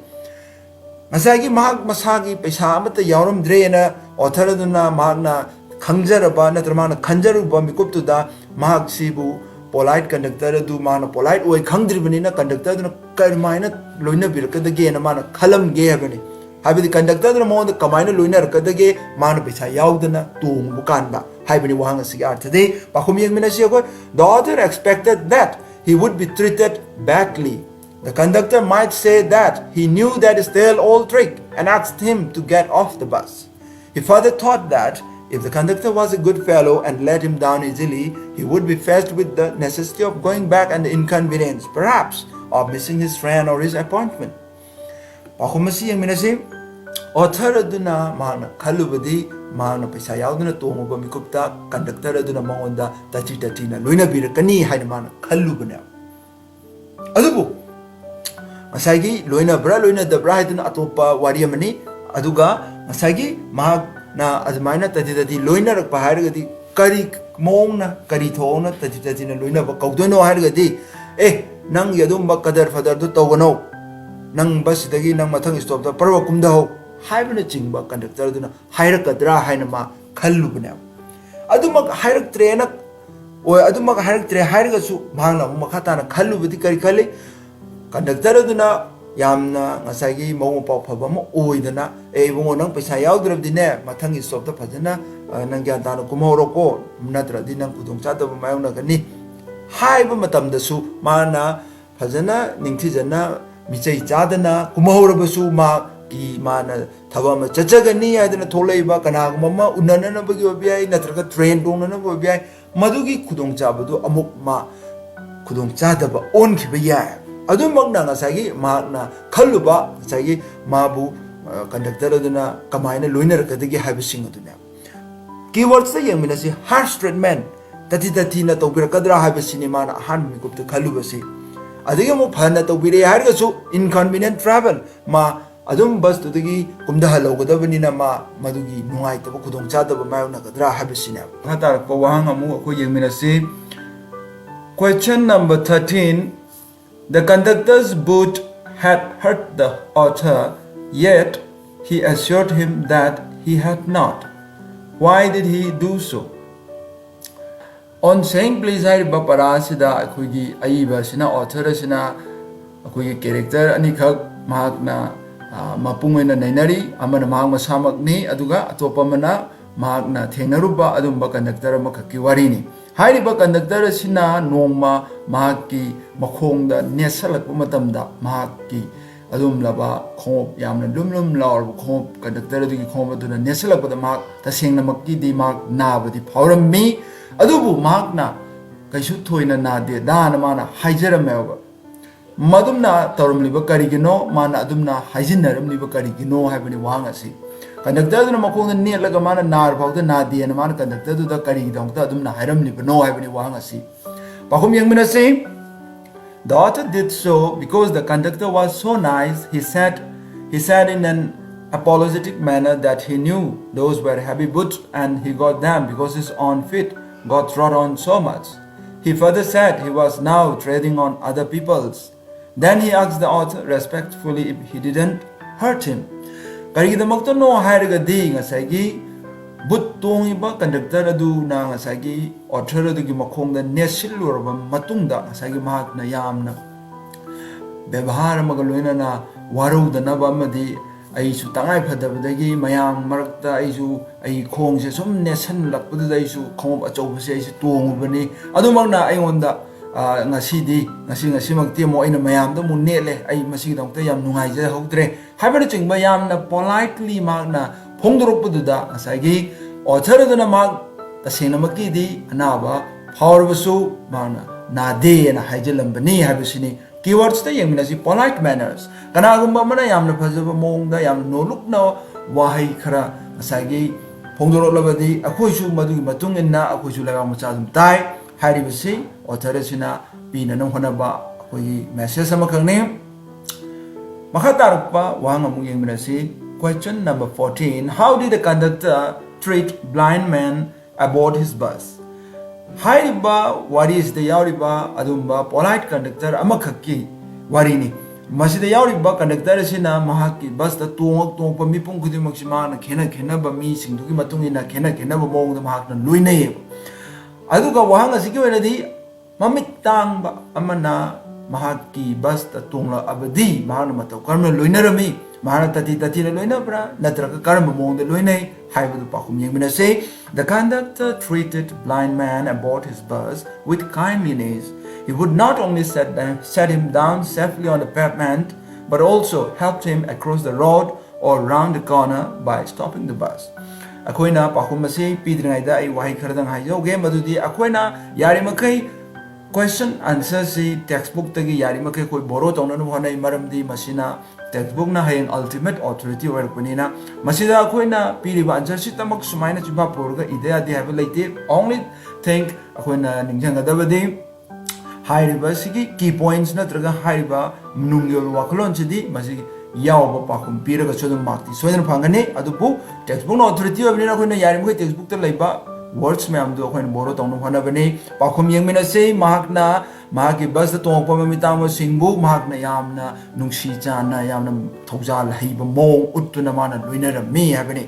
ꯉꯁꯥꯏꯒꯤ ꯃꯍꯥꯛ ꯃꯁꯥꯒꯤ ꯄꯩꯁꯥ ꯑꯃꯠꯇ ꯌꯥꯎꯔꯝꯗ꯭ꯔꯦꯅ author ꯑꯗꯨꯅ ꯃꯍꯥꯛꯅ ꯈꯪꯖꯔꯕ ꯅꯠꯇ꯭ꯔꯒ ꯃꯥꯅ ꯈꯟꯖꯔꯨꯕ ꯃꯤꯀꯨꯞꯇꯨꯗ ꯃꯍꯥꯛꯁꯤꯕꯨ polite conductor ꯑꯗꯨ ꯃꯥꯅ polite ꯑꯣꯏ ꯈꯪꯗ꯭ꯔꯤꯕꯅꯤꯅ conductor ꯑꯗꯨꯅ ꯀꯔꯝꯍꯥꯏꯅ ꯂꯣꯏꯅꯕꯤꯔꯛꯀꯗꯒꯦꯅ ꯃꯥꯅ ꯈꯜꯂꯝꯒꯦ ꯍꯥꯏꯕꯅꯤ꯫ ꯍꯥꯏꯕꯗꯤ conductor ꯑꯗꯨꯅ ꯃꯉꯣꯟꯗ ꯀꯃꯥꯏꯅ ꯂꯣꯏꯅꯔꯛꯀꯗꯒꯦ ꯃꯥꯅ ꯄꯩꯁꯥ ꯌꯥꯎꯗꯅ ꯇꯣꯡꯕ ꯀꯥꯟꯗ ꯍꯥꯏꯕꯅꯤ ꯋꯥꯍꯪ ꯑꯁꯤꯒꯤ ꯑꯥꯔꯊꯗꯤ꯫ ꯄꯥꯎꯈꯨꯝ ꯌꯦꯡꯃꯤꯟꯅꯁꯤ ꯑꯩꯈꯣꯏ꯫ The author expected that he would be treated badly. The conductor might say that he knew that stale old trick and asked him to get off the bus. He further thought that if the conductor was a good fellow and let him down easily, he would be faced with the necessity of going back and the inconvenience, perhaps, of missing his friend or his appointment. ꯄꯥꯎꯈꯨꯝ ꯑꯁꯤ ꯌꯦꯡꯃꯤꯟꯅꯁꯤ꯫ Author ꯑꯗꯨꯅ ꯃꯍꯥꯛꯅ ꯈꯜꯂꯨꯕꯗꯤ ꯃꯍꯥꯛꯅ ꯄꯩꯁꯥ ꯌꯥꯎꯗꯅ ꯇꯣꯡꯉꯨꯕ ꯃꯤꯀꯨꯞꯇ conductor ꯑꯗꯨꯅ ꯃꯉꯣꯟꯗ ꯇꯥꯊꯤ ꯇꯥꯊꯤꯅ ꯂꯣꯏꯅꯕꯤꯔꯛꯀꯅꯤ ꯍꯥꯏꯅ ꯃꯥꯅ ꯈꯜꯂꯨꯕꯅꯦ꯫ ꯑꯗꯨꯕꯨ ꯉꯁꯥꯏꯒꯤ ꯂꯣꯏꯅꯕ꯭ꯔꯥ ꯂꯣꯏꯅꯗꯕ꯭ꯔꯥ ꯍꯥꯏꯗꯨꯅ ꯑꯇꯣꯞꯄ ꯋꯥꯔꯤ ꯑꯃꯅꯤ꯫ ꯑꯗꯨꯒ ꯉꯁꯥꯏꯒꯤ ꯃꯍꯥꯛꯅ ꯑꯗꯨꯃꯥꯏꯅ ꯇꯥꯊꯤ ꯇꯥꯊꯤ ꯂꯣꯏꯅꯔꯛꯄ ꯍꯥꯏꯔꯒꯗꯤ ꯀꯔꯤ ꯃꯑꯣꯡꯅ, ꯀꯔꯤ ꯊꯣꯛꯑꯣꯅ ꯇꯥꯊꯤ ꯇꯥꯊꯤꯅ ꯂꯣꯏꯅꯕ ꯀꯧꯗꯣꯏꯅꯣ ꯍꯥꯏꯔꯒꯗꯤ, "ꯑꯦ, ꯅꯪꯒꯤ ꯑꯗꯨꯝꯕ ꯀꯗꯔ ꯐꯗꯔꯗꯨ ꯇꯧꯒꯅꯧ, ꯅꯪ busꯁꯤꯗꯒꯤ ꯅꯪ ꯃꯊꯪ stopꯇ ꯄꯔꯕ ꯀꯨꯝꯊꯍꯧ" ꯍꯥꯏꯕꯅꯆꯤꯡꯕ conductor ꯑꯗꯨꯅ ꯍꯥꯏꯔꯛꯀꯗ꯭ꯔꯥ ꯍꯥꯏꯅ ꯃꯥ ꯈꯜꯂꯨꯕꯅꯦꯕ꯫ ꯑꯗꯨꯃꯛ ꯍꯥꯏꯔꯛꯇ꯭ꯔꯦꯅ, ꯑꯣꯏ, ꯑꯗꯨꯃꯛ ꯍꯥꯏꯔꯛꯇ꯭ꯔꯦ ꯍꯥꯏꯔꯒꯁꯨ ꯃꯍꯥꯛꯅ ꯑꯃꯨꯛ ꯃꯈꯥ ꯇꯥꯅ ꯈꯜꯂꯨꯕꯗꯤ ꯀꯔꯤ ꯈꯜꯂꯤ? Conductor ꯑꯗꯨꯅ ꯌꯥꯝꯅ ꯉꯁꯥꯏꯒꯤ ꯃꯕꯨꯛ ꯃꯄꯥꯎ ꯐꯕ ꯑꯃ ꯑꯣꯏꯗꯅ, "ꯑꯦ ꯏꯕꯨꯡꯉꯣ, ꯅꯪ ꯄꯩꯁꯥ ꯌꯥꯎꯗ꯭ꯔꯕꯗꯤꯅꯦ, ꯃꯊꯪꯒꯤ stopꯇ ꯐꯖꯅ, ꯑ, ꯅꯪ ꯒ꯭ꯌꯥꯟ ꯇꯥꯅ ꯀꯨꯝꯍꯧꯔꯣꯀꯣ, ꯅꯠꯇ꯭ꯔꯗꯤ ꯅꯪ ꯈꯨꯗꯣꯡꯆꯥꯗꯕ ꯃꯥꯌꯣꯛꯅꯒꯅꯤ" ꯍꯥꯏꯕ ꯃꯇꯝꯗꯁꯨ ꯃꯥꯅ ꯐꯖꯅ ꯅꯤꯡꯊꯤꯖꯅ ꯃꯤꯆꯩ ꯆꯥꯗꯅ ꯀꯨꯝꯍꯧꯔꯕꯁꯨ ꯃꯥꯒꯤ, ꯃꯥꯅ ꯊꯕꯛ ꯑꯃ ꯆꯠꯆꯒꯅꯤ ꯍꯥꯏꯗꯅ ꯊꯣꯛꯂꯛꯏꯕ ꯀꯅꯥꯒꯨꯝꯕ ꯑꯃ ꯎꯅꯅꯅꯕꯒꯤ ꯑꯣꯏꯕ ꯌꯥꯏ, ꯅꯠꯇ꯭ꯔꯒ train ꯇꯣꯡꯅꯅꯕ ꯑꯣꯏꯕ ꯌꯥꯏ, ꯃꯗꯨꯒꯤ ꯈꯨꯗꯣꯡꯆꯥꯕꯗꯨ ꯑꯃꯨꯛ ꯃꯥ ꯈꯨꯗꯣꯡꯆꯥꯗꯕ ꯑꯣꯟꯈꯤꯕ ꯌꯥꯏ꯫ ꯑꯗꯨꯃꯛꯅ ꯉꯁꯥꯏꯒꯤ ꯃꯍꯥꯛꯅ ꯈꯜꯂꯨꯕ, ꯉꯁꯥꯏꯒꯤ ꯃꯥꯕꯨ, ꯑ, ꯀꯟꯗꯛꯇꯔ ꯑꯗꯨꯅ ꯀꯃꯥꯏꯅ ꯂꯣꯏꯅꯔꯛꯀꯗꯒꯦ ꯍꯥꯏꯕꯁꯤꯡ ꯑꯗꯨꯅꯦ꯫ Keywordsꯇ ꯌꯦꯡꯃꯤꯟꯅꯁꯤ, harsh treatment, ꯇꯊꯤ ꯇꯊꯤꯅ ꯇꯧꯕꯤꯔꯛꯀꯗ꯭ꯔꯥ ꯍꯥꯏꯕꯁꯤꯅꯤ ꯃꯥꯅ ꯑꯍꯥꯟꯕ ꯃꯤꯀꯨꯞꯇ ꯈꯜꯂꯨꯕꯁꯤ꯫ ꯑꯗꯒꯤ ꯑꯃꯨꯛ ꯐꯅ ꯇꯧꯕꯤꯔꯛꯑꯦ ꯍꯥꯏꯔꯒꯁꯨ inconvenient travel, ꯃꯥ ꯑꯗꯨꯝ ꯕꯁꯇꯨꯗꯒꯤ ꯀꯨꯝꯊꯍꯜꯍꯧꯒꯗꯕꯅꯤꯅ ꯃꯥ ꯃꯗꯨꯒꯤ ꯅꯨꯡꯉꯥꯏꯇꯕ ꯈꯨꯗꯣꯡꯆꯥꯗꯕ ꯃꯥꯌꯣꯛꯅꯒꯗ꯭ꯔꯥ ꯍꯥꯏꯕꯁꯤꯅꯦꯕ꯫ ꯃꯈꯥ ꯇꯥꯔꯛꯄ ꯋꯥꯍꯪ ꯑꯃꯨꯛ ꯑꯩꯈꯣꯏ ꯌꯦꯡꯃꯤꯟꯅꯁꯤ꯫ Question number thirteen. The conductor's boot had hurt the author, yet he assured him that he had not. Why did he do so? On Saying Please ꯍꯥꯏꯔꯤꯕ ꯄꯔꯥ ꯑꯁꯤꯗ ꯑꯩꯈꯣꯏꯒꯤ ꯑꯏꯕ ꯑꯁꯤꯅ, author ꯑꯁꯤꯅ ꯑꯩꯈꯣꯏꯒꯤ character ꯑꯅꯤꯈꯛ ꯃꯍꯥꯛꯅ, ꯑ, ꯃꯄꯨꯡ ꯑꯣꯏꯅ ꯅꯩꯅꯔꯤ꯫ ꯑꯃꯅ ꯃꯍꯥꯛ ꯃꯁꯥꯃꯛꯅꯤ, ꯑꯗꯨꯒ ꯑꯇꯣꯞꯄ ꯑꯃꯅ ꯃꯍꯥꯛꯅ ꯊꯦꯡꯅꯔꯨꯕ ꯑꯗꯨꯝꯕ conductor ꯑꯃꯈꯛꯀꯤ ꯋꯥꯔꯤꯅꯤ꯫ ꯍꯥꯏꯔꯤꯕ conductor ꯑꯁꯤꯅ ꯅꯣꯡꯃ ꯃꯍꯥꯛꯀꯤ ꯃꯈꯣꯡꯗ ꯅꯦꯠꯁꯜꯂꯛꯄ ꯃꯇꯝꯗ, ꯃꯍꯥꯛꯀꯤ ꯑꯗꯨꯝꯂꯕ ꯈꯣꯡꯎꯞ, ꯌꯥꯝꯅ ꯂꯨꯝ ꯂꯨꯝ ꯂꯥꯎꯔꯕ ꯈꯣꯡꯎꯞ, conductor ꯑꯗꯨꯒꯤ ꯈꯣꯡꯎꯞ ꯑꯗꯨꯅ ꯅꯦꯠꯁꯜꯂꯛꯄꯗ ꯃꯍꯥꯛ ꯇꯁꯦꯡꯅꯃꯛꯀꯤꯗꯤ ꯃꯍꯥꯛ ꯅꯥꯕꯗꯤ ꯐꯥꯎꯔꯝꯃꯤ꯫ ꯑꯗꯨꯕꯨ ꯃꯍꯥꯛꯅ ꯀꯩꯁꯨ ꯊꯣꯏꯅ ꯅꯥꯗꯦꯗꯥꯅ ꯃꯥꯅ ꯍꯥꯏꯖꯔꯝꯃꯦꯕ꯫ ꯃꯗꯨꯝꯅ ꯇꯧꯔꯝꯂꯤꯕ ꯀꯔꯤꯒꯤꯅꯣ? ꯃꯥꯅ ꯑꯗꯨꯝꯅ ꯍꯥꯏꯖꯤꯟꯅꯔꯝꯂꯤꯕ ꯀꯔꯤꯒꯤꯅꯣ ꯍꯥꯏꯕꯅꯤ ꯋꯥꯍꯪ ꯑꯁꯤ꯫ Conductor ꯑꯗꯨꯅ ꯃꯈꯣꯡꯗ ꯅꯦꯠꯂꯒ ꯃꯥꯅ ꯅꯥꯔ ꯐꯥꯎꯗ ꯅꯥꯗꯦꯅ ꯃꯥꯅ conductor ꯑꯗꯨꯗ ꯀꯔꯤꯒꯤꯗꯃꯛꯇ ꯑꯗꯨꯝꯅ ꯍꯥꯏꯔꯝꯂꯤꯕꯅꯣ ꯍꯥꯏꯕꯅꯤ ꯋꯥꯍꯪ ꯑꯁꯤ꯫ ꯄꯥꯎꯈꯨꯝ ꯌꯦꯡꯃꯤꯟꯅꯁꯤ꯫ The author did so because the conductor was so nice. He said, he said in an apologetic manner that he knew those were heavy boots and he got them because his own feet got trod on so much. He further said he was now treading on other people's. Then he asked the author respectfully if he didn't hurt him. ꯀꯔꯤꯒꯤꯗꯃꯛꯇꯅꯣ ꯍꯥꯏꯔꯒꯗꯤ, ꯉꯁꯥꯏꯒꯤ ꯕꯨꯠ ꯇꯣꯡꯉꯤꯕ conductor ꯑꯗꯨꯅ ꯉꯁꯥꯏꯒꯤ author ꯑꯗꯨꯒꯤ ꯃꯈꯣꯡꯗ ꯅꯦꯠꯁꯤꯜꯂꯨꯔꯕ ꯃꯇꯨꯡꯗ, ꯉꯁꯥꯏꯒꯤ ꯃꯍꯥꯛꯅ ꯌꯥꯝꯅ ꯕꯦꯕꯥꯔ ꯑꯃꯒ ꯂꯣꯏꯅꯅ ꯋꯥꯔꯧꯗꯅꯕ ꯑꯃꯗꯤ ꯑꯩꯁꯨ ꯇꯉꯥꯏ ꯐꯗꯕꯗꯒꯤ ꯃꯌꯥꯝ ꯃꯔꯛꯇ ꯑꯩꯁꯨ ꯑꯩ ꯈꯣꯡꯁꯦ ꯁꯨꯝ ꯅꯦꯠꯁꯜꯂꯛꯄꯗꯨꯗ ꯑꯩꯁꯨ ꯈꯣꯡꯎꯞ ꯑꯆꯧꯕꯁꯦ ꯑꯩꯁꯨ ꯇꯣꯡꯉꯨꯕꯅꯤ꯫ ꯑꯗꯨꯃꯛꯅ ꯑꯩꯉꯣꯟꯗ, ꯑ, ꯉꯁꯤꯗꯤ, ꯉꯁꯤ, ꯉꯁꯤꯃꯛꯇꯤ ꯑꯃꯨꯛ ꯑꯩꯅ ꯃꯌꯥꯝꯗ ꯑꯃꯨꯛ ꯅꯦꯠꯂꯦ, ꯑꯩ ꯃꯁꯤꯒꯤꯗꯃꯛꯇ ꯌꯥꯝ ꯅꯨꯡꯉꯥꯏꯖꯍꯧꯗ꯭ꯔꯦ ꯍꯥꯏꯕꯅꯆꯤꯡꯕ ꯌꯥꯝꯅ politely ꯃꯍꯥꯛꯅ ꯐꯣꯡꯗꯣꯔꯛꯄꯗꯨꯗ, ꯉꯁꯥꯏꯒꯤ author ꯑꯗꯨꯅ ꯃꯍꯥꯛ ꯇꯁꯦꯡꯅꯃꯛꯀꯤꯗꯤ ꯑꯅꯥꯕ ꯐꯥꯎꯔꯕꯁꯨ ꯃꯍꯥꯛꯅ ꯅꯥꯗꯦꯅ ꯍꯥꯏꯖꯤꯜꯂꯝꯕꯅꯤ ꯍꯥꯏꯕꯁꯤꯅꯤ꯫ Keywordsꯇ ꯌꯦꯡꯃꯤꯟꯅꯁꯤ꯫ Polite manners, ꯀꯅꯥꯒꯨꯝꯕ ꯑꯃꯅ ꯌꯥꯝꯅ ꯐꯖꯕ ꯃꯑꯣꯡꯗ, ꯌꯥꯝꯅ ꯅꯣꯂꯨꯛꯅ ꯋꯥꯍꯩ ꯈꯔ ꯉꯁꯥꯏꯒꯤ ꯐꯣꯡꯗꯣꯔꯛꯂꯕꯗꯤ ꯑꯩꯈꯣꯏꯁꯨ ꯃꯗꯨꯒꯤ ꯃꯇꯨꯡ ꯏꯟꯅ ꯑꯩꯈꯣꯏꯁꯨ ꯂꯩꯕꯥꯛ ꯃꯆꯥ ꯑꯗꯨꯝ ꯇꯥꯏ ꯍꯥꯏꯔꯤꯕꯁꯤ author ꯑꯁꯤꯅ ꯄꯤꯅꯅꯕ ꯍꯣꯠꯅꯕ ꯑꯩꯈꯣꯏꯒꯤ message ꯑꯃꯈꯛꯅꯤ꯫ ꯃꯈꯥ ꯇꯥꯔꯛꯄ ꯋꯥꯍꯪ ꯑꯃꯨꯛ ꯌꯦꯡꯃꯤꯟꯅꯁꯤ꯫ Question number fourteen: How did the conductor treat blind man aboard his bus? ꯍꯥꯏꯔꯤꯕ ꯋꯥꯔꯤꯁꯤꯗ ꯌꯥꯎꯔꯤꯕ ꯑꯗꯨꯝꯕ polite conductor ꯑꯃꯈꯛꯀꯤ ꯋꯥꯔꯤꯅꯤ꯫ ꯃꯁꯤꯗ ꯌꯥꯎꯔꯤꯕ conductor ꯑꯁꯤꯅ ꯃꯍꯥꯛꯀꯤ busꯇ ꯇꯣꯡꯉ ꯇꯣꯡꯉꯛꯄ ꯃꯤꯄꯨꯝ ꯈꯨꯗꯤꯡꯃꯛꯁꯤ ꯃꯍꯥꯛꯅ ꯈꯦꯠꯅ ꯈꯦꯠꯅꯕ ꯃꯤꯁꯤꯡꯗꯨꯒꯤ ꯃꯇꯨꯡ ꯏꯟꯅ ꯈꯦꯠꯅ ꯈꯦꯠꯅꯕ ꯃꯑꯣꯡꯗ ꯃꯍꯥꯛꯅ ꯂꯣꯏꯅꯩꯌꯦꯕ꯫ ꯑꯗꯨꯒ ꯋꯥꯍꯪ ꯑꯁꯤꯒꯤ ꯑꯣꯏꯅꯗꯤ ꯃꯃꯤꯠ ꯇꯥꯡꯕ ꯑꯃꯅ ꯃꯍꯥꯛꯀꯤ busꯇ ꯇꯣꯡꯂꯛꯑꯕꯗꯤ ꯃꯍꯥꯛꯅ ꯃꯇꯧ ꯀꯔꯝꯅ ꯂꯣꯏꯅꯔꯝꯃꯤ? ꯃꯍꯥꯛꯅ ꯇꯥꯊꯤ ꯇꯥꯊꯤꯅ ꯂꯣꯏꯅꯕ꯭ꯔꯥ ꯅꯠꯇ꯭ꯔꯒ ꯀꯔꯝꯕ ꯃꯑꯣꯡꯗ ꯂꯣꯏꯅꯩ ꯍꯥꯏꯕꯗꯨ ꯄꯥꯎꯈꯨꯝ ꯌꯦꯡꯃꯤꯟꯅꯁꯤ꯫ The conductor treated blind man aboard his bus with kindliness. He would not only set, them, set him down safely on the pavement, but also helped him across the road or round the corner by stopping the bus. ꯑꯩꯈꯣꯏꯅ ꯄꯥꯎꯈꯨꯝ ꯑꯁꯤ ꯄꯤꯗ꯭ꯔꯤꯉꯩꯗ ꯑꯩ ꯋꯥꯍꯩ ꯈꯔꯗꯪ ꯍꯥꯏꯖꯍꯧꯒꯦ꯫ ꯃꯗꯨꯗꯤ ꯑꯩꯈꯣꯏꯅ ꯌꯥꯔꯤꯃꯈꯩ question answerꯁꯤ textbookꯇꯒꯤ ꯌꯥꯔꯤꯃꯈꯩ ꯑꯩꯈꯣꯏ borrow ꯇꯧꯅꯅꯕ ꯍꯣꯠꯅꯩ, ꯃꯔꯝꯗꯤ ꯃꯁꯤꯅ textbookꯅ ꯍꯌꯦꯡ ultimate authority ꯑꯣꯏꯔꯛꯄꯅꯤꯅ꯫ ꯃꯁꯤꯗ ꯑꯩꯈꯣꯏꯅ ꯄꯤꯔꯤꯕ answerꯁꯤꯇꯃꯛ ꯁꯨꯃꯥꯏꯅ ꯆꯤꯟꯐꯥ ꯄꯨꯔꯒ ꯏꯗ ꯌꯥꯗꯦ ꯍꯥꯏꯕ ꯂꯩꯇꯦ꯫ Only thing ꯑꯩꯈꯣꯏꯅ ꯅꯤꯡꯁꯤꯡꯒꯗꯕꯗꯤ ꯍꯥꯏꯔꯤꯕ ꯑꯁꯤꯒꯤ key points ꯅꯠꯇ꯭ꯔꯒ ꯍꯥꯏꯔꯤꯕ ꯅꯨꯡꯒꯤ ꯑꯣꯏꯕ ꯋꯥꯈꯜꯂꯣꯟꯁꯤꯗꯤ ꯃꯁꯤ ꯌꯥꯎꯕ ꯄꯥꯎꯈꯨꯝ ꯄꯤꯔꯒꯁꯨ ꯑꯗꯨꯝ markꯇꯤ ꯁꯣꯏꯗꯅ ꯐꯪꯒꯅꯤ꯫ ꯑꯗꯨꯕꯨ textbookꯅ authority ꯑꯣꯏꯕꯅꯤꯅ ꯑꯩꯈꯣꯏꯅ ꯌꯥꯔꯤꯃꯈꯩ textbookꯇ ꯂꯩꯕ words ꯃꯌꯥꯝꯗꯨ ꯑꯩꯈꯣꯏꯅ borrow ꯇꯧꯅꯕ ꯍꯣꯠꯅꯕꯅꯤ꯫ ꯄꯥꯎꯈꯨꯝ ꯌꯦꯡꯃꯤꯟꯅꯁꯤ꯫ ꯃꯍꯥꯛꯅ ꯃꯍꯥꯛꯀꯤ busꯇ ꯇꯣꯡꯉꯛꯄ ꯃꯃꯤꯠ ꯇꯥꯡꯕꯁꯤꯡꯕꯨ ꯃꯍꯥꯛꯅ ꯌꯥꯝꯅ ꯅꯨꯡꯁꯤ ꯆꯥꯟꯅ, ꯌꯥꯝꯅ ꯊꯧꯖꯥꯜ ꯍꯩꯕ ꯃꯑꯣꯡ ꯎꯠꯇꯨꯅ ꯃꯥꯅ ꯂꯣꯏꯅꯔꯝꯃꯤ ꯍꯥꯏꯕꯅꯤ꯫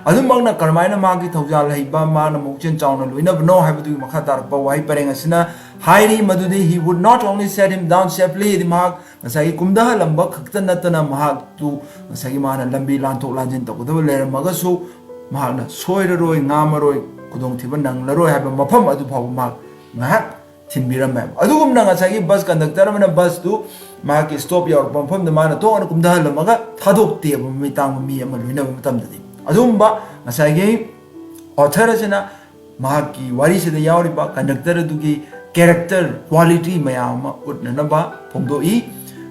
ꯑꯗꯨꯃꯛꯅ ꯀꯔꯝꯍꯥꯏꯅ ꯃꯥꯒꯤ ꯊꯧꯖꯥꯜ ꯍꯩꯕ, ꯃꯥꯅ ꯃꯕꯨꯛꯆꯦꯜ ꯆꯥꯎꯅ ꯂꯣꯏꯅꯕꯅꯣ ꯍꯥꯏꯕꯗꯨꯒꯤ ꯃꯈꯥ ꯇꯥꯔꯛꯄ ꯋꯥꯍꯩ ꯄꯔꯦꯡ ꯑꯁꯤꯅ ꯍꯥꯏꯔꯤ ꯃꯗꯨꯗꯤ, he would not only set him down safely, ꯍꯥꯏꯗꯤ ꯃꯍꯥꯛ ꯉꯁꯥꯏꯒꯤ ꯀꯨꯝꯊꯍꯜꯂꯝꯕ ꯈꯛꯇ ꯅꯠꯇꯅ ꯃꯍꯥꯛꯇꯨ ꯉꯁꯥꯏꯒꯤ ꯃꯥꯅ ꯂꯝꯕꯤ ꯂꯥꯟꯊꯣꯛ ꯂꯥꯟꯁꯤꯟ ꯇꯧꯒꯗꯕ ꯂꯩꯔꯝꯃꯒꯁꯨ ꯃꯍꯥꯛꯅ ꯁꯣꯏꯔꯔꯣꯏ, ꯉꯥꯝꯃꯔꯣꯏ, ꯈꯨꯗꯣꯡꯊꯤꯕ ꯅꯪꯂꯔꯣꯏ ꯍꯥꯏꯕ ꯃꯐꯝ ꯑꯗꯨ ꯐꯥꯎꯕ ꯃꯍꯥꯛ ꯉꯥꯏꯍꯥꯛ ꯊꯤꯟꯕꯤꯔꯝꯃꯦꯕ꯫ ꯑꯗꯨꯒꯨꯝꯅ ꯉꯁꯥꯏꯒꯤ bus conductor ꯑꯃꯅ busꯇꯨ ꯃꯍꯥꯛꯀꯤ stop ꯌꯧꯔꯛꯄ ꯃꯐꯝꯗ ꯃꯥꯅ ꯇꯣꯛꯅ ꯀꯨꯝꯊꯍꯜꯂꯝꯃꯒ ꯊꯥꯗꯣꯛꯇꯦꯕ, ꯃꯃꯤꯠ ꯇꯥꯡꯕ ꯃꯤ ꯑꯃ ꯂꯣꯏꯅꯕ ꯃꯇꯝꯗꯗꯤ꯫ ꯑꯗꯨꯒꯨꯝꯕ ꯉꯁꯥꯏꯒꯤ author ꯑꯁꯤꯅ ꯃꯍꯥꯛꯀꯤ ꯋꯥꯔꯤꯁꯤꯗ ꯌꯥꯎꯔꯤꯕ conductor ꯑꯗꯨꯒꯤ character quality ꯃꯌꯥꯝ ꯑꯃ ꯎꯠꯅꯅꯕ ꯐꯣꯡꯗꯣꯛꯏ꯫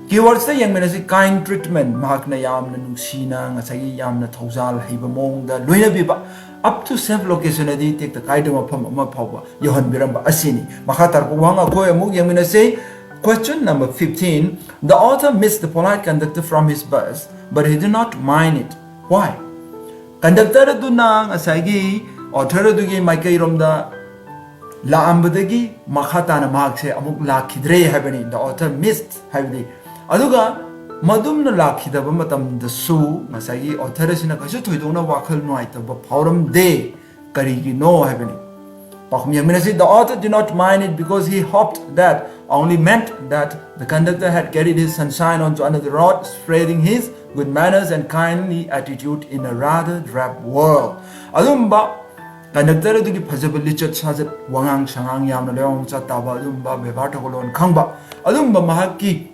Keywordsꯇ ꯌꯦꯡꯃꯤꯟꯅꯁꯤ꯫ Kind treatment, ꯃꯍꯥꯛꯅ ꯌꯥꯝꯅ ꯅꯨꯡꯁꯤꯅ, ꯉꯁꯥꯏꯒꯤ ꯌꯥꯝꯅ ꯊꯧꯖꯥꯜ ꯍꯩꯕ ꯃꯑꯣꯡꯗ ꯂꯣꯏꯅꯕꯤꯕ, up to safe location, ꯍꯥꯏꯗꯤ ꯇꯦꯛꯇ ꯀꯥꯏꯗꯕ ꯃꯐꯝ ꯑꯃ ꯐꯥꯎꯕ ꯌꯧꯍꯟꯕꯤꯔꯝꯕ ꯑꯁꯤꯅꯤ꯫ ꯃꯈꯥ ꯇꯥꯔꯛꯄ ꯋꯥꯍꯪ ꯑꯩꯈꯣꯏ ꯑꯃꯨꯛ ꯌꯦꯡꯃꯤꯟꯅꯁꯤ꯫ Question number fifteen. The author missed the polite conductor from his bus, but he did not mind it. Why? Conductor ꯑꯗꯨꯅ ꯉꯁꯥꯏꯒꯤ author ꯑꯗꯨꯒꯤ ꯃꯥꯏꯀꯩꯔꯣꯝꯗ ꯂꯥꯛꯑꯝꯕꯗꯒꯤ ꯃꯈꯥ ꯇꯥꯅ ꯃꯍꯥꯛꯁꯦ ꯑꯃꯨꯛ ꯂꯥꯛꯈꯤꯗ꯭ꯔꯦ ꯍꯥꯏꯕꯅꯤ꯫ The author missed ꯍꯥꯏꯕꯗꯤ, ꯑꯗꯨꯒ ꯃꯗꯨꯝꯅ ꯂꯥꯛꯈꯤꯗꯕ ꯃꯇꯝꯗꯁꯨ ꯉꯁꯥꯏꯒꯤ author ꯑꯁꯤꯅ ꯀꯩꯁꯨ ꯊꯣꯏꯗꯣꯛꯅ ꯋꯥꯈꯜ ꯅꯨꯡꯉꯥꯏꯇꯕ ꯐꯥꯎꯔꯝꯗꯦ꯫ ꯀꯔꯤꯒꯤꯅꯣ ꯍꯥꯏꯕꯅꯤ꯫ ꯄꯥꯎꯈꯨꯝ ꯌꯦꯡꯃꯤꯟꯅꯁꯤ꯫ The author did not mind it because he hoped that, only meant that, the conductor had carried his sunshine onto another road, spreading his good manners and kindly attitude in a rather drab world. ꯑꯗꯨꯝꯕ conductor ꯑꯗꯨꯒꯤ ꯐꯖꯕ ꯂꯤꯆꯠ ꯁꯥꯖꯠ, ꯋꯥꯉꯥꯡ ꯁꯉꯥꯡ ꯌꯥꯝꯅ ꯂꯩꯋꯥꯡ ꯃꯆꯥ ꯇꯥꯕ, ꯑꯗꯨꯝꯕ ꯕꯦꯕꯥꯔ ꯊꯧꯒꯜꯂꯣꯟ ꯈꯪꯕ, ꯑꯗꯨꯝꯕ ꯃꯍꯥꯛꯀꯤ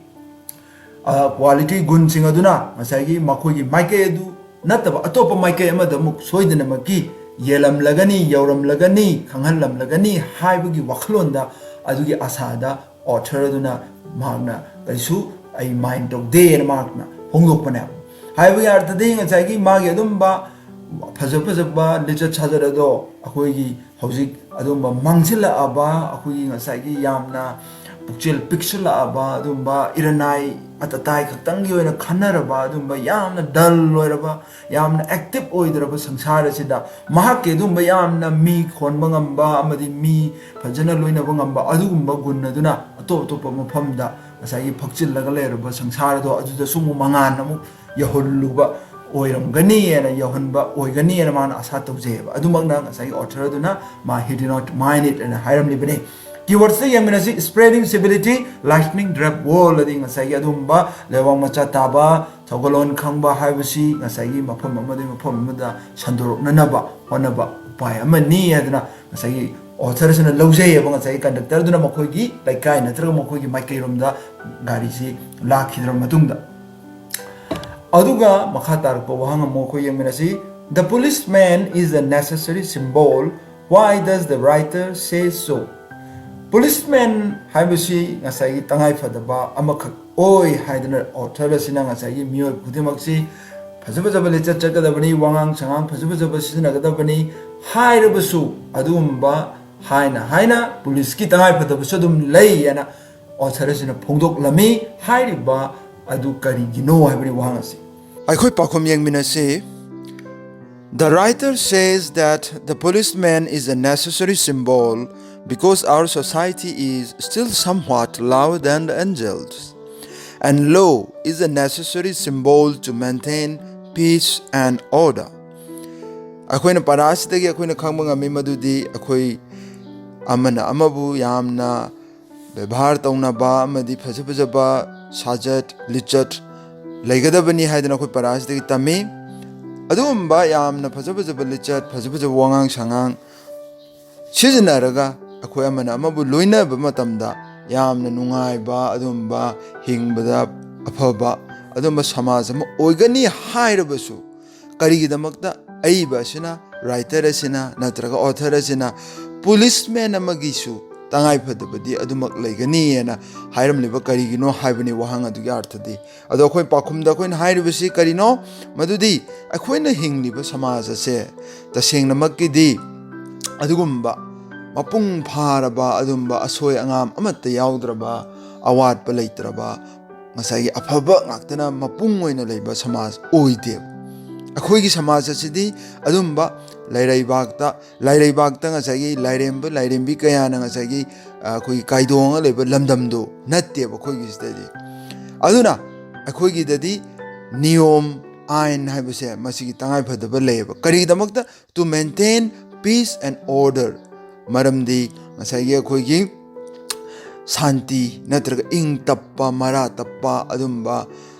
quality, ꯒꯨꯟꯁꯤꯡ ꯑꯗꯨꯅ ꯉꯁꯥꯏꯒꯤ ꯃꯈꯣꯏꯒꯤ ꯃꯥꯏꯀꯩ ꯑꯗꯨ ꯅꯠꯇꯕ ꯑꯇꯣꯞꯄ ꯃꯥꯏꯀꯩ ꯑꯃꯗ ꯑꯃꯨꯛ ꯁꯣꯏꯗꯅꯃꯛꯀꯤ ꯌꯦꯜꯂꯝꯂꯒꯅꯤ, ꯌꯧꯔꯝꯂꯒꯅꯤ, ꯈꯪꯍꯜꯂꯝꯂꯒꯅꯤ ꯍꯥꯏꯕꯒꯤ ꯋꯥꯈꯜꯂꯣꯟꯗ, ꯑꯗꯨꯒꯤ ꯑꯁꯥꯗ author ꯑꯗꯨꯅ ꯃꯍꯥꯛꯅ ꯀꯔꯤꯁꯨ ꯑꯩ mind ꯇꯧꯗꯦꯅ ꯃꯍꯥꯛꯅ ꯐꯣꯡꯗꯣꯛꯄꯅꯦꯕ꯫ ꯍꯥꯏꯕꯒꯤ ꯑꯔꯊꯗꯤ ꯉꯁꯥꯏꯒꯤ ꯃꯥꯒꯤ ꯑꯗꯨꯝꯕ ꯐꯖ ꯐꯖꯕ ꯂꯤꯆꯠ ꯁꯥꯖꯠ ꯑꯗꯣ ꯑꯩꯈꯣꯏꯒꯤ ꯍꯧꯖꯤꯛ ꯑꯗꯨꯝꯕ ꯃꯥꯡꯁꯤꯜꯂꯛꯑꯕ, ꯑꯩꯈꯣꯏꯒꯤ ꯉꯁꯥꯏꯒꯤ ꯌꯥꯝꯅ ꯄꯨꯛꯆꯦꯜ ꯄꯤꯛꯁꯤꯜꯂꯛꯑꯕ, ꯑꯗꯨꯝꯕ ꯏꯔꯅꯥꯏ ꯑꯇꯇꯥꯏ ꯈꯛꯇꯪꯒꯤ ꯑꯣꯏꯅ ꯈꯟꯅꯔꯕ, ꯑꯗꯨꯝꯕ ꯌꯥꯝꯅ dull ꯑꯣꯏꯔꯕ, ꯌꯥꯝꯅ active ꯑꯣꯏꯗ꯭ꯔꯕ ꯁꯪꯁꯥꯔ ꯑꯁꯤꯗ ꯃꯍꯥꯛꯀꯤ ꯑꯗꯨꯝꯕ ꯌꯥꯝꯅ ꯃꯤ ꯈꯣꯟꯕ ꯉꯝꯕ ꯑꯃꯗꯤ ꯃꯤ ꯐꯖꯅ ꯂꯣꯏꯅꯕ ꯉꯝꯕ ꯑꯗꯨꯒꯨꯝꯕ ꯒꯨꯟ ꯑꯗꯨꯅ ꯑꯇꯣꯞ ꯑꯇꯣꯞꯄ ꯃꯐꯝꯗ ꯉꯁꯥꯏꯒꯤ ꯐꯛꯆꯤꯜꯂꯒ ꯂꯩꯔꯕ ꯁꯪꯁꯥꯔ ꯑꯗꯣ ꯑꯗꯨꯗꯁꯨ ꯑꯃꯨꯛ ꯃꯉꯥꯟ ꯑꯃꯨꯛ ꯌꯧꯍꯜꯂꯨꯕ ꯑꯣꯏꯔꯝꯒꯅꯤ ꯍꯥꯏꯅ, ꯌꯧꯍꯟꯕ ꯑꯣꯏꯒꯅꯤ ꯍꯥꯏꯅ ꯃꯥꯅ ꯑꯁꯥ ꯇꯧꯖꯩꯑꯕ꯫ ꯑꯗꯨꯃꯛꯅ ꯉꯁꯥꯏꯒꯤ author ꯑꯗꯨꯅ ꯃꯥ he did not mind it ꯍꯥꯏꯅ ꯍꯥꯏꯔꯝꯂꯤꯕꯅꯤ꯫ Keywordsꯇ ꯌꯦꯡꯃꯤꯟꯅꯁꯤ꯫ Spreading civility, lightening drab world ꯑꯗꯤ ꯉꯁꯥꯏꯒꯤ ꯑꯗꯨꯝꯕ ꯂꯩꯋꯥꯡ ꯃꯆꯥ ꯇꯥꯕ, ꯊꯧꯒꯜꯂꯣꯟ ꯈꯪꯕ ꯍꯥꯏꯕꯁꯤ ꯉꯁꯥꯏꯒꯤ ꯃꯐꯝ ꯑꯃꯗꯒꯤ ꯃꯐꯝ ꯑꯃꯗ ꯁꯟꯗꯣꯔꯛꯅꯅꯕ ꯍꯣꯠꯅꯕ ꯎꯄꯥꯏ ꯑꯃꯅꯤ ꯍꯥꯏꯗꯅ ꯉꯁꯥꯏꯒꯤ author ꯑꯁꯤꯅ ꯂꯧꯖꯩꯑꯕ꯫ ꯉꯁꯥꯏꯒꯤ conductor ꯑꯗꯨꯅ ꯃꯈꯣꯏꯒꯤ ꯂꯩꯀꯥꯏ ꯅꯠꯇ꯭ꯔꯒ ꯃꯈꯣꯏꯒꯤ ꯃꯥꯏꯀꯩꯔꯣꯝꯗ ꯒꯥꯔꯤꯁꯤ ꯂꯥꯛꯈꯤꯗ꯭ꯔꯕ ꯃꯇꯨꯡꯗ꯫ ꯑꯗꯨꯒ ꯃꯈꯥ ꯇꯥꯔꯛꯄ ꯋꯥꯍꯪ ꯑꯃꯨꯛ ꯑꯩꯈꯣꯏ ꯌꯦꯡꯃꯤꯟꯅꯁꯤ꯫ The policeman is a necessary symbol. Why does the writer say so? Policeman ꯍꯥꯏꯕꯁꯤ ꯉꯁꯥꯏꯒꯤ ꯇꯉꯥꯏꯐꯗꯕ ꯑꯃꯈꯛ ꯑꯣꯏ ꯍꯥꯏꯗꯅ author ꯑꯁꯤꯅ ꯉꯁꯥꯏꯒꯤ ꯃꯤꯑꯣꯏ ꯈꯨꯗꯤꯡꯃꯛꯁꯤ ꯐꯖ ꯐꯖꯕ ꯂꯤꯆꯠ ꯆꯠꯀꯗꯕꯅꯤ, ꯋꯥꯉꯥꯡ ꯁꯉꯥꯡ ꯐꯖ ꯐꯖꯕ ꯁꯤꯖꯤꯟꯅꯒꯗꯕꯅꯤ ꯍꯥꯏꯔꯕꯁꯨ, ꯑꯗꯨꯒꯨꯝꯕ ꯍꯥꯏꯅ ꯍꯥꯏꯅ ꯄꯨꯂꯤꯁꯀꯤ ꯇꯉꯥꯏꯐꯗꯕꯁꯨ ꯑꯗꯨꯝ ꯂꯩ ꯍꯥꯏꯅ author ꯑꯁꯤꯅ ꯐꯣꯡꯗꯣꯛꯂꯝꯃꯤ꯫ ꯍꯥꯏꯔꯤꯕ ꯑꯗꯨ ꯀꯔꯤꯒꯤꯅꯣ ꯍꯥꯏꯕꯒꯤ ꯋꯥꯍꯪ ꯑꯁꯤ ꯑꯩꯈꯣꯏ ꯄꯥꯎꯈꯨꯝ ꯌꯦꯡꯃꯤꯟꯅꯁꯤ꯫ The writer says that the policeman is a necessary symbol because our society is still somewhat lower than the angels, and law is a necessary symbol to maintain peace and order. ꯑꯩꯈꯣꯏꯅ ꯄꯔꯥ ꯑꯁꯤꯗꯒꯤ ꯑꯩꯈꯣꯏꯅ ꯈꯪꯕ ꯉꯝꯃꯤ ꯃꯗꯨꯗꯤ ꯑꯩꯈꯣꯏ ꯑꯃꯅ ꯑꯃꯕꯨ ꯌꯥꯝꯅ ꯕꯦꯕꯥꯔ ꯇꯧꯅꯕ ꯑꯃꯗꯤ ꯐꯖ ꯐꯖꯕ ꯁꯥꯖꯠ ꯂꯤꯆꯠ ꯂꯩꯒꯗꯕꯅꯤ ꯍꯥꯏꯗꯅ ꯑꯩꯈꯣꯏ ꯄꯔꯥ ꯑꯁꯤꯗꯒꯤ ꯇꯝꯃꯤ꯫ ꯑꯗꯨꯒꯨꯝꯕ ꯌꯥꯝꯅ ꯐꯖ ꯐꯖꯕ ꯂꯤꯆꯠ, ꯐꯖ ꯐꯖꯕ ꯋꯥꯉꯥꯡ ꯁꯉꯥꯡ ꯁꯤꯖꯤꯟꯅꯔꯒ ꯑꯩꯈꯣꯏ ꯑꯃꯅ ꯑꯃꯕꯨ ꯂꯣꯏꯅꯕ ꯃꯇꯝꯗ ꯌꯥꯝꯅ ꯅꯨꯡꯉꯥꯏꯕ, ꯑꯗꯨꯒꯨꯝꯕ ꯍꯤꯡꯕꯗ ꯑꯐꯕ ꯑꯗꯨꯒꯨꯝꯕ ꯁꯃꯥꯖ ꯑꯃ ꯑꯣꯏꯒꯅꯤ ꯍꯥꯏꯔꯕꯁꯨ, ꯀꯔꯤꯒꯤꯗꯃꯛꯇ ꯑꯏꯕ ꯑꯁꯤꯅ, writer ꯑꯁꯤꯅ ꯅꯠꯇ꯭ꯔꯒ author ꯑꯁꯤꯅ policeman ꯑꯃꯒꯤꯁꯨ ꯇꯉꯥꯏꯐꯗꯕꯗꯤ ꯑꯗꯨꯃꯛ ꯂꯩꯒꯅꯤ ꯍꯥꯏꯅ ꯍꯥꯏꯔꯝꯂꯤꯕ ꯀꯔꯤꯒꯤꯅꯣ ꯍꯥꯏꯕꯅꯤ ꯋꯥꯍꯪ ꯑꯗꯨꯒꯤ ꯑꯔꯊꯗꯤ꯫ ꯑꯗꯣ ꯑꯩꯈꯣꯏ ꯄꯥꯎꯈꯨꯝꯗ ꯑꯩꯈꯣꯏꯅ ꯍꯥꯏꯔꯤꯕꯁꯤ ꯀꯔꯤꯅꯣ? ꯃꯗꯨꯗꯤ ꯑꯩꯈꯣꯏꯅ ꯍꯤꯡꯂꯤꯕ ꯁꯃꯥꯖ ꯑꯁꯦ ꯇꯁꯦꯡꯅꯃꯛꯀꯤꯗꯤ ꯑꯗꯨꯒꯨꯝꯕ ꯃꯄꯨꯡ ꯐꯥꯔꯕ ꯑꯗꯨꯝꯕ ꯑꯁꯣꯏ ꯑꯉꯥꯝ ꯑꯃꯠꯇ ꯌꯥꯎꯗ꯭ꯔꯕ, ꯑꯋꯥꯠꯄ ꯂꯩꯇ꯭ꯔꯕ, ꯉꯁꯥꯏꯒꯤ ꯑꯐꯕ ꯉꯥꯛꯇꯅ ꯃꯄꯨꯡ ꯑꯣꯏꯅ ꯂꯩꯕ ꯁꯃꯥꯖ ꯑꯣꯏꯗꯦꯕ꯫ ꯑꯩꯈꯣꯏꯒꯤ ꯁꯃꯥꯖ ꯑꯁꯤꯗꯤ ꯑꯗꯨꯝꯕ ꯂꯩꯔꯩꯕꯥꯛꯇ, ꯂꯩꯔꯩꯕꯥꯛꯇ ꯉꯁꯥꯏꯒꯤ ꯂꯥꯏꯔꯦꯝꯕ ꯂꯥꯏꯔꯦꯝꯕꯤ ꯀꯌꯥꯅ ꯉꯁꯥꯏꯒꯤ, ꯑ, ꯑꯩꯈꯣꯏꯒꯤ ꯀꯥꯏꯗꯣꯡꯉ ꯂꯩꯕ ꯂꯝꯗꯝꯗꯣ ꯅꯠꯇꯦꯕ ꯑꯩꯈꯣꯏꯒꯤꯁꯤꯗꯗꯤ꯫ ꯑꯗꯨꯅ ꯑꯩꯈꯣꯏꯒꯤꯗꯗꯤ ꯅꯤꯌꯣꯝ, ꯑꯥꯏꯟ ꯍꯥꯏꯕꯁꯦ ꯃꯁꯤꯒꯤ ꯇꯉꯥꯏꯐꯗꯕ ꯂꯩꯌꯦꯕ꯫ ꯀꯔꯤꯒꯤꯗꯃꯛꯇ? To maintain peace and order꯫ ꯃꯔꯝꯗꯤ ꯉꯁꯥꯏꯒꯤ ꯑꯩꯈꯣꯏꯒꯤ ꯁꯥꯟꯇꯤ ꯅꯠꯇ꯭ꯔꯒ ꯏꯪ ꯇꯞꯄ, ꯃꯔꯥ ꯇꯞꯄ ꯑꯗꯨꯝꯕ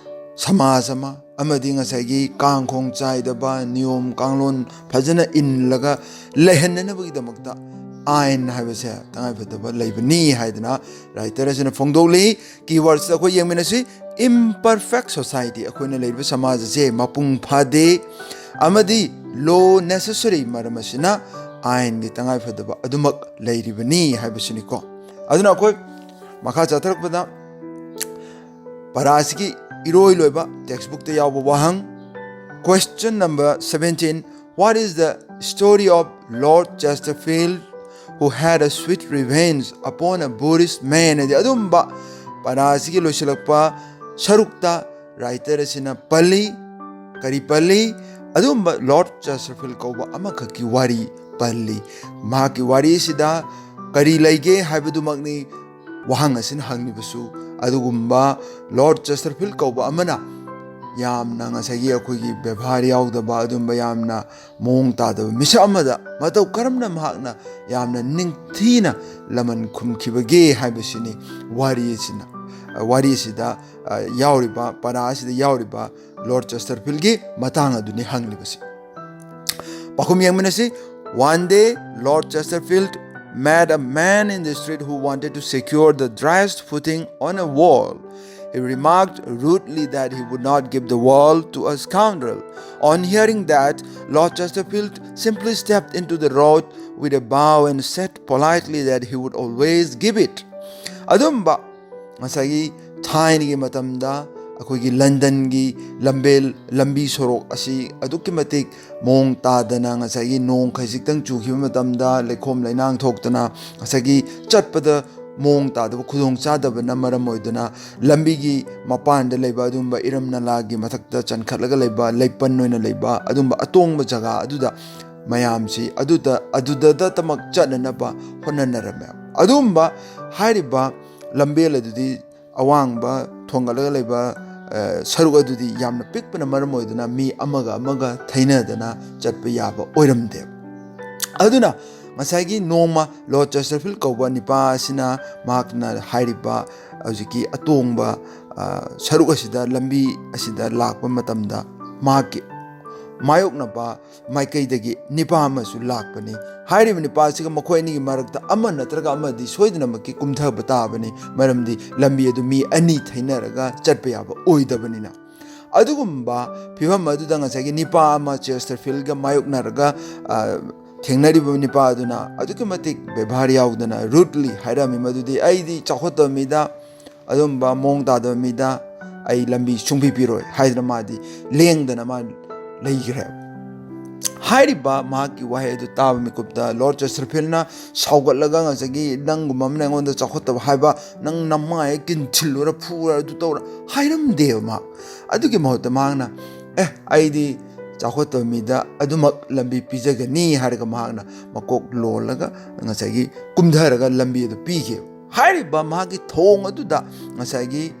ꯁꯃꯥꯖ ꯑꯃ, ꯑꯃꯗꯤ ꯉꯁꯥꯏꯒꯤ ꯀꯥꯡ ꯈꯣꯡ ꯆꯥꯏꯗꯕ, ꯅꯤꯌꯣꯝ ꯀꯥꯡꯂꯣꯟ ꯐꯖꯅ ꯏꯜꯂꯒ ꯂꯩꯍꯟꯅꯅꯕꯒꯤꯗꯃꯛꯇ ꯑꯥꯏꯟ ꯍꯥꯏꯕꯁꯦ ꯇꯉꯥꯏꯐꯗꯕ ꯂꯩꯕꯅꯤ ꯍꯥꯏꯗꯅ writer ꯑꯁꯤꯅ ꯐꯣꯡꯗꯣꯛꯂꯤ꯫ Keywords ꯑꯩꯈꯣꯏ ꯌꯦꯡꯃꯤꯟꯅꯁꯤ꯫ Imperfect society, ꯑꯩꯈꯣꯏꯅ ꯂꯩꯔꯤꯕ ꯁꯃꯥꯖ ꯑꯁꯦ ꯃꯄꯨꯡ ꯐꯥꯗꯦ, ꯑꯃꯗꯤ law necessary, ꯃꯔꯝ ꯑꯁꯤꯅ ꯑꯥꯏꯟꯒꯤ ꯇꯉꯥꯏꯐꯗꯕ ꯑꯗꯨꯃꯛ ꯂꯩꯔꯤꯕꯅꯤ ꯍꯥꯏꯕꯁꯤꯅꯤꯀꯣ꯫ ꯑꯗꯨꯅ ꯑꯩꯈꯣꯏ ꯃꯈꯥ ꯆꯠꯊꯔꯛꯄꯗ ꯄꯔꯥ ꯑꯁꯤꯒꯤ ꯏꯔꯣꯏ ꯂꯣꯏꯕ text bookꯇ ꯌꯥꯎꯕ ꯋꯥꯍꯪ, question number seventeen, what is the story of Lord Chesterfield who had a sweet revenge upon a Buddhist man? ꯍꯥꯏꯗꯤ ꯑꯗꯨꯝꯕ ꯄꯔꯥ ꯑꯁꯤꯒꯤ ꯂꯣꯏꯁꯤꯜꯂꯛꯄ ꯁꯔꯨꯛꯇ writer ꯑꯁꯤꯅ ꯄꯜꯂꯤ꯫ ꯀꯔꯤ ꯄꯜꯂꯤ? ꯑꯗꯨꯝꯕ Lord Chesterfield ꯀꯧꯕ ꯑꯃꯈꯛꯀꯤ ꯋꯥꯔꯤ ꯄꯜꯂꯤ꯫ ꯃꯍꯥꯛꯀꯤ ꯋꯥꯔꯤ ꯑꯁꯤꯗ ꯀꯔꯤ ꯂꯩꯒꯦ ꯍꯥꯏꯕꯗꯨꯃꯛꯅꯤ ꯋꯥꯍꯪ ꯑꯁꯤꯅ ꯍꯪꯂꯤꯕꯁꯨ꯫ ꯑꯗꯨꯒꯨꯝꯕ Lord Chesterfield ꯀꯧꯕ ꯑꯃꯅ ꯌꯥꯝꯅ ꯉꯁꯥꯏꯒꯤ ꯑꯩꯈꯣꯏꯒꯤ ꯕꯦꯕꯥꯔ ꯌꯥꯎꯗꯕ, ꯑꯗꯨꯝꯕ ꯌꯥꯝꯅ ꯃꯑꯣꯡ ꯇꯥꯗꯕ ꯃꯤꯁꯛ ꯑꯃꯗ ꯃꯇꯧ ꯀꯔꯝꯅ ꯃꯍꯥꯛꯅ ꯌꯥꯝꯅ ꯅꯤꯡꯊꯤꯅ ꯂꯃꯟ ꯈꯨꯝꯈꯤꯕꯒꯦ ꯍꯥꯏꯕꯁꯤꯅꯤ ꯋꯥꯔꯤ ꯑꯁꯤꯅ, ꯋꯥꯔꯤ ꯑꯁꯤꯗ, ꯑ, ꯌꯥꯎꯔꯤꯕ, ꯄꯔꯥ ꯑꯁꯤꯗ ꯌꯥꯎꯔꯤꯕ Lord Chesterfieldꯀꯤ ꯃꯇꯥꯡ ꯑꯗꯨꯅꯤ ꯍꯪꯂꯤꯕꯁꯤ꯫ ꯄꯥꯎꯈꯨꯝ ꯌꯦꯡꯃꯤꯟꯅꯁꯤ꯫ One day, Lord Chesterfield met a man in the street who wanted to secure the driest footing on a wall. He remarked rudely that he would not give the wall to a scoundrel. On hearing that, Lord Chesterfield simply stepped into the road with a bow and said politely that he would always give it. ꯑꯗꯨꯝꯕ ꯉꯁꯥꯏꯒꯤ ꯊꯥꯏꯅꯒꯤ ꯃꯇꯝꯗ ꯑꯩꯈꯣꯏꯒꯤ ꯂꯟꯗꯟꯒꯤ ꯂꯝꯕꯦꯜ, ꯂꯝꯕꯤ ꯁꯣꯔꯣꯛ ꯑꯁꯤ ꯑꯗꯨꯛꯀꯤ ꯃꯇꯤꯛ ꯃꯑꯣꯡ ꯇꯥꯗꯅ, ꯉꯁꯥꯏꯒꯤ ꯅꯣꯡ ꯈꯖꯤꯛꯇꯪ ꯆꯨꯈꯤꯕ ꯃꯇꯝꯗ ꯂꯩꯈꯣꯝ ꯂꯩꯅꯥꯡ ꯊꯣꯛꯇꯅ, ꯉꯁꯥꯏꯒꯤ ꯆꯠꯄꯗ ꯃꯑꯣꯡ ꯇꯥꯗꯕ, ꯈꯨꯗꯣꯡ ꯆꯥꯗꯕꯅ ꯃꯔꯝ ꯑꯣꯏꯗꯨꯅ ꯂꯝꯕꯤꯒꯤ ꯃꯄꯥꯟꯗ ꯂꯩꯕ ꯑꯗꯨꯒꯨꯝꯕ ꯏꯔꯝ ꯅꯂꯥꯒꯤ ꯃꯊꯛꯇ ꯆꯟꯈꯠꯂꯒ ꯂꯩꯕ ꯂꯩꯄꯟ ꯑꯣꯏꯅ ꯂꯩꯕ ꯑꯗꯨꯒꯨꯝꯕ ꯑꯇꯣꯡꯕ ꯖꯒꯥ ꯑꯗꯨꯗ ꯃꯌꯥꯝꯁꯤ ꯑꯗꯨꯗ, ꯑꯗꯨꯗꯇꯃꯛ ꯆꯠꯅꯅꯕ ꯍꯣꯠꯅꯅꯔꯝꯃꯦ꯫ ꯑꯗꯨꯒꯨꯝꯕ ꯍꯥꯏꯔꯤꯕ ꯂꯝꯕꯦꯜ ꯑꯗꯨꯗꯤ ꯑꯋꯥꯡꯕ ꯊꯣꯡꯒꯠꯂꯒ ꯂꯩꯕ, ꯑ, ꯁꯔꯨꯛ ꯑꯗꯨꯗꯤ ꯌꯥꯝꯅ ꯄꯤꯛꯄꯅ ꯃꯔꯝ ꯑꯣꯏꯗꯨꯅ ꯃꯤ ꯑꯃꯒ ꯑꯃꯒ ꯊꯩꯅꯗꯅ ꯆꯠꯄ ꯌꯥꯕ ꯑꯣꯏꯔꯝꯗꯦꯕ꯫ ꯑꯗꯨꯅ ꯉꯁꯥꯏꯒꯤ ꯅꯣꯡꯃ Lord Chesterfield ꯀꯧꯕ ꯅꯤꯄꯥ ꯑꯁꯤꯅ ꯃꯍꯥꯛꯅ ꯍꯥꯏꯔꯤꯕ ꯍꯧꯖꯤꯛꯀꯤ ꯑꯇꯣꯡꯕ, ꯑ, ꯁꯔꯨꯛ ꯑꯁꯤꯗ, ꯂꯝꯕꯤ ꯑꯁꯤꯗ ꯂꯥꯛꯄ ꯃꯇꯝꯗ ꯃꯍꯥꯛꯀꯤ ꯃꯥꯌꯣꯛꯅꯕ ꯃꯥꯏꯀꯩꯗꯒꯤ ꯅꯤꯄꯥ ꯑꯃꯁꯨ ꯂꯥꯛꯄꯅꯤ꯫ ꯍꯥꯏꯔꯤꯕ ꯅꯤꯄꯥ ꯑꯁꯤꯒ ꯃꯈꯣꯏ ꯑꯅꯤꯒꯤ ꯃꯔꯛꯇ ꯑꯃ ꯅꯠꯇ꯭ꯔꯒ ꯑꯃꯗꯤ ꯁꯣꯏꯗꯅꯃꯛꯀꯤ ꯀꯨꯝꯊꯕ ꯇꯥꯕꯅꯤ, ꯃꯔꯝꯗꯤ ꯂꯝꯕꯤ ꯑꯗꯨ ꯃꯤ ꯑꯅꯤ ꯊꯩꯅꯔꯒ ꯆꯠꯄ ꯌꯥꯕ ꯑꯣꯏꯗꯕꯅꯤꯅ꯫ ꯑꯗꯨꯒꯨꯝꯕ ꯐꯤꯕꯝ ꯑꯗꯨꯗ ꯉꯁꯥꯏꯒꯤ ꯅꯤꯄꯥ ꯑꯃ Chesterfieldꯒ ꯃꯥꯌꯣꯛꯅꯔꯒ, ꯑ, ꯊꯦꯡꯅꯔꯤꯕ ꯅꯨꯄꯥ ꯑꯗꯨꯅ ꯑꯗꯨꯛꯀꯤ ꯃꯇꯤꯛ ꯕꯦꯕꯥꯔ ꯌꯥꯎꯗꯅ, rudely ꯍꯥꯏꯔꯝꯃꯤ ꯃꯗꯨꯗꯤ, "ꯑꯩꯗꯤ ꯆꯥꯎꯈꯠꯇꯕ ꯃꯤꯗ, ꯑꯗꯨꯝꯕ ꯃꯑꯣꯡ ꯇꯥꯗꯕ ꯃꯤꯗ ꯑꯩ ꯂꯝꯕꯤ ꯁꯨꯡꯄꯤ ꯄꯤꯔꯣꯏ" ꯍꯥꯏꯗꯅ ꯃꯥꯗꯤ ꯂꯦꯡꯗꯅ ꯃꯥ ꯂꯩꯈ꯭ꯔꯦꯕ꯫ ꯍꯥꯏꯔꯤꯕ ꯃꯍꯥꯛꯀꯤ ꯋꯥꯍꯩ ꯑꯗꯨ ꯇꯥꯕ ꯃꯤꯀꯨꯞꯇ ꯂꯣꯔꯗ ꯆꯦꯁꯇꯔꯐꯤꯜꯅ ꯁꯥꯎꯒꯠꯂꯒ, "ꯉꯁꯥꯏꯒꯤ ꯅꯪꯒꯨꯝꯕ ꯑꯃꯅ ꯑꯩꯉꯣꯟꯗ ꯆꯥꯎꯈꯠꯇꯕ ꯍꯥꯏꯕ, ꯅꯪ ꯅꯃꯥꯏ ꯀꯤꯟꯊꯤꯜꯂꯨꯔ, ꯐꯨꯔ, ꯑꯗꯨ ꯇꯧꯔ" ꯍꯥꯏꯔꯝꯗꯦꯕ ꯃꯍꯥꯛ꯫ ꯑꯗꯨꯒꯤ ꯃꯍꯨꯠꯇ ꯃꯍꯥꯛꯅ, "ꯑꯦ, ꯑꯩꯗꯤ ꯆꯥꯎꯈꯠꯇꯕ ꯃꯤꯗ ꯑꯗꯨꯃꯛ ꯂꯝꯕꯤ ꯄꯤꯖꯒꯅꯤ" ꯍꯥꯏꯔꯒ ꯃꯍꯥꯛꯅ ꯃꯀꯣꯛ ꯂꯣꯜꯂꯒ ꯉꯁꯥꯏꯒꯤ ꯀꯨꯝꯊꯔꯒ ꯂꯝꯕꯤ ꯑꯗꯨ ꯄꯤꯈꯤꯕ꯫ ꯍꯥꯏꯔꯤꯕ ꯃꯍꯥꯛꯀꯤ ꯊꯧꯑꯣꯡ ꯑꯗꯨꯗ ꯉꯁꯥꯏꯒꯤ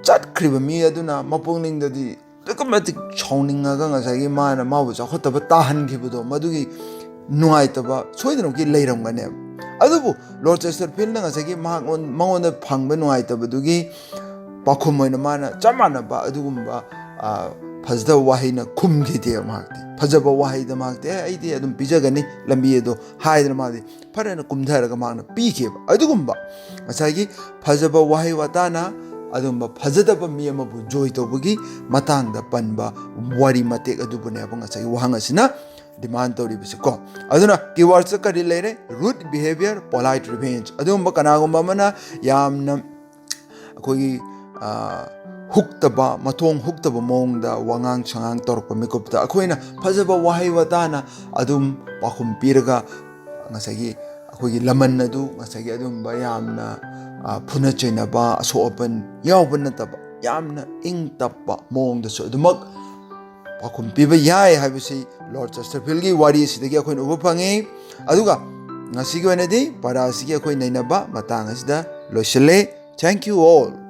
ꯆꯠꯈ꯭ꯔꯤꯕ ꯃꯤ ꯑꯗꯨꯅ ꯃꯄꯨꯛꯅꯤꯡꯗꯗꯤ ꯑꯗꯨꯛꯀꯤ ꯃꯇꯤꯛ ꯁꯥꯎꯅꯤꯡꯉꯒ ꯉꯁꯥꯏꯒꯤ ꯃꯥꯅ ꯃꯥꯕꯨ ꯆꯥꯎꯈꯠꯇꯕ ꯇꯥꯍꯟꯈꯤꯕꯗꯣ, ꯃꯗꯨꯒꯤ ꯅꯨꯡꯉꯥꯏꯇꯕ ꯁꯣꯏꯗꯅꯃꯛꯀꯤ ꯂꯩꯔꯝꯒꯅꯦꯕ꯫ ꯑꯗꯨꯕꯨ ꯂꯣꯔꯗ ꯆꯦꯁꯇꯔꯐꯤꯜꯅ ꯉꯁꯥꯏꯒꯤ ꯃꯍꯥꯛꯉꯣꯟ-, ꯃꯉꯣꯟꯗ ꯐꯪꯕ ꯅꯨꯡꯉꯥꯏꯇꯕꯗꯨꯒꯤ ꯄꯥꯎꯈꯨꯝ ꯑꯣꯏꯅ ꯃꯥꯅ ꯆꯞ ꯃꯥꯟꯅꯕ ꯑꯗꯨꯒꯨꯝꯕ, ꯑ, ꯐꯖꯗꯕ ꯋꯥꯍꯩꯅ ꯈꯨꯝꯈꯤꯗꯦꯕ ꯃꯍꯥꯛꯇꯤ꯫ ꯐꯖꯕ ꯋꯥꯍꯩꯗ ꯃꯍꯥꯛꯇꯤ, "ꯑꯦ, ꯑꯩꯗꯤ ꯑꯗꯨꯝ ꯄꯤꯖꯒꯅꯤ ꯂꯝꯕꯤ ꯑꯗꯣ" ꯍꯥꯏꯗꯅ ꯃꯥꯗꯤ ꯐꯔꯦꯅ ꯀꯨꯝꯊꯔꯒ ꯃꯍꯥꯛꯅ ꯄꯤꯈꯤꯕ꯫ ꯑꯗꯨꯒꯨꯝꯕ ꯉꯁꯥꯏꯒꯤ ꯐꯖꯕ ꯋꯥꯍꯩ ꯋꯥꯇꯥꯅ ꯑꯗꯨꯒꯨꯝꯕ ꯐꯖꯗꯕ ꯃꯤ ꯑꯃꯕꯨ ꯖꯣꯏ ꯇꯧꯕꯒꯤ ꯃꯇꯥꯡꯗ ꯄꯟꯕ ꯋꯥꯔꯤ ꯃꯇꯦꯛ ꯑꯗꯨꯕꯨꯅꯦꯕ ꯉꯁꯥꯏꯒꯤ ꯋꯥꯍꯪ ꯑꯁꯤꯅ ꯗꯤꯃꯥꯟ ꯇꯧꯔꯤꯕꯁꯤꯀꯣ꯫ ꯑꯗꯨꯅ ꯀꯤꯋꯥꯔꯗꯁꯇ ꯀꯔꯤ ꯂꯩꯔꯦ? Rude behavior, polite revenge꯫ ꯑꯗꯨꯒꯨꯝꯕ ꯀꯅꯥꯒꯨꯝꯕ ꯑꯃꯅ ꯌꯥꯝꯅ ꯑꯩꯈꯣꯏꯒꯤ, ꯑ, ꯍꯨꯛꯇꯕ, ꯃꯊꯣꯡ ꯍꯨꯛꯇꯕ ꯃꯑꯣꯡꯗ ꯋꯥꯉꯥꯡ ꯁꯉꯥꯡ ꯇꯧꯔꯛꯄ ꯃꯤꯀꯨꯞꯇ ꯑꯩꯈꯣꯏꯅ ꯐꯖꯕ ꯋꯥꯍꯩ ꯋꯥꯇꯥꯅ ꯑꯗꯨꯝ ꯄꯥꯎꯈꯨꯝ ꯄꯤꯔꯒ ꯉꯁꯥꯏꯒꯤ ꯑꯩꯈꯣꯏꯒꯤ ꯂꯃꯟ ꯑꯗꯨ ꯉꯁꯥꯏꯒꯤ ꯑꯗꯨꯝꯕ ꯌꯥꯝꯅ, ꯑ, ꯐꯨꯅ ꯆꯩꯅꯕ, ꯑꯁꯣꯛ ꯑꯄꯟ ꯌꯥꯎꯕ ꯅꯠꯇꯕ, ꯌꯥꯝꯅ ꯏꯪ ꯇꯞꯄ ꯃꯑꯣꯡꯗꯁꯨ ꯑꯗꯨꯃꯛ ꯄꯥꯎꯈꯨꯝ ꯄꯤꯕ ꯌꯥꯏ ꯍꯥꯏꯕꯁꯤ ꯂꯣꯔꯗ ꯆꯦꯁꯇꯔꯐꯤꯜꯒꯤ ꯋꯥꯔꯤ ꯑꯁꯤꯗꯒꯤ ꯑꯩꯈꯣꯏꯅ ꯎꯕ ꯐꯪꯉꯤ꯫ ꯑꯗꯨꯒ ꯉꯁꯤꯒꯤ ꯑꯣꯏꯅꯗꯤ ꯄꯔꯥ ꯑꯁꯤꯒꯤ ꯑꯩꯈꯣꯏ ꯅꯩꯅꯕ ꯃꯇꯥꯡ ꯑꯁꯤꯗ ꯂꯣꯏꯁꯤꯜꯂꯦ꯫ Thank you all꯫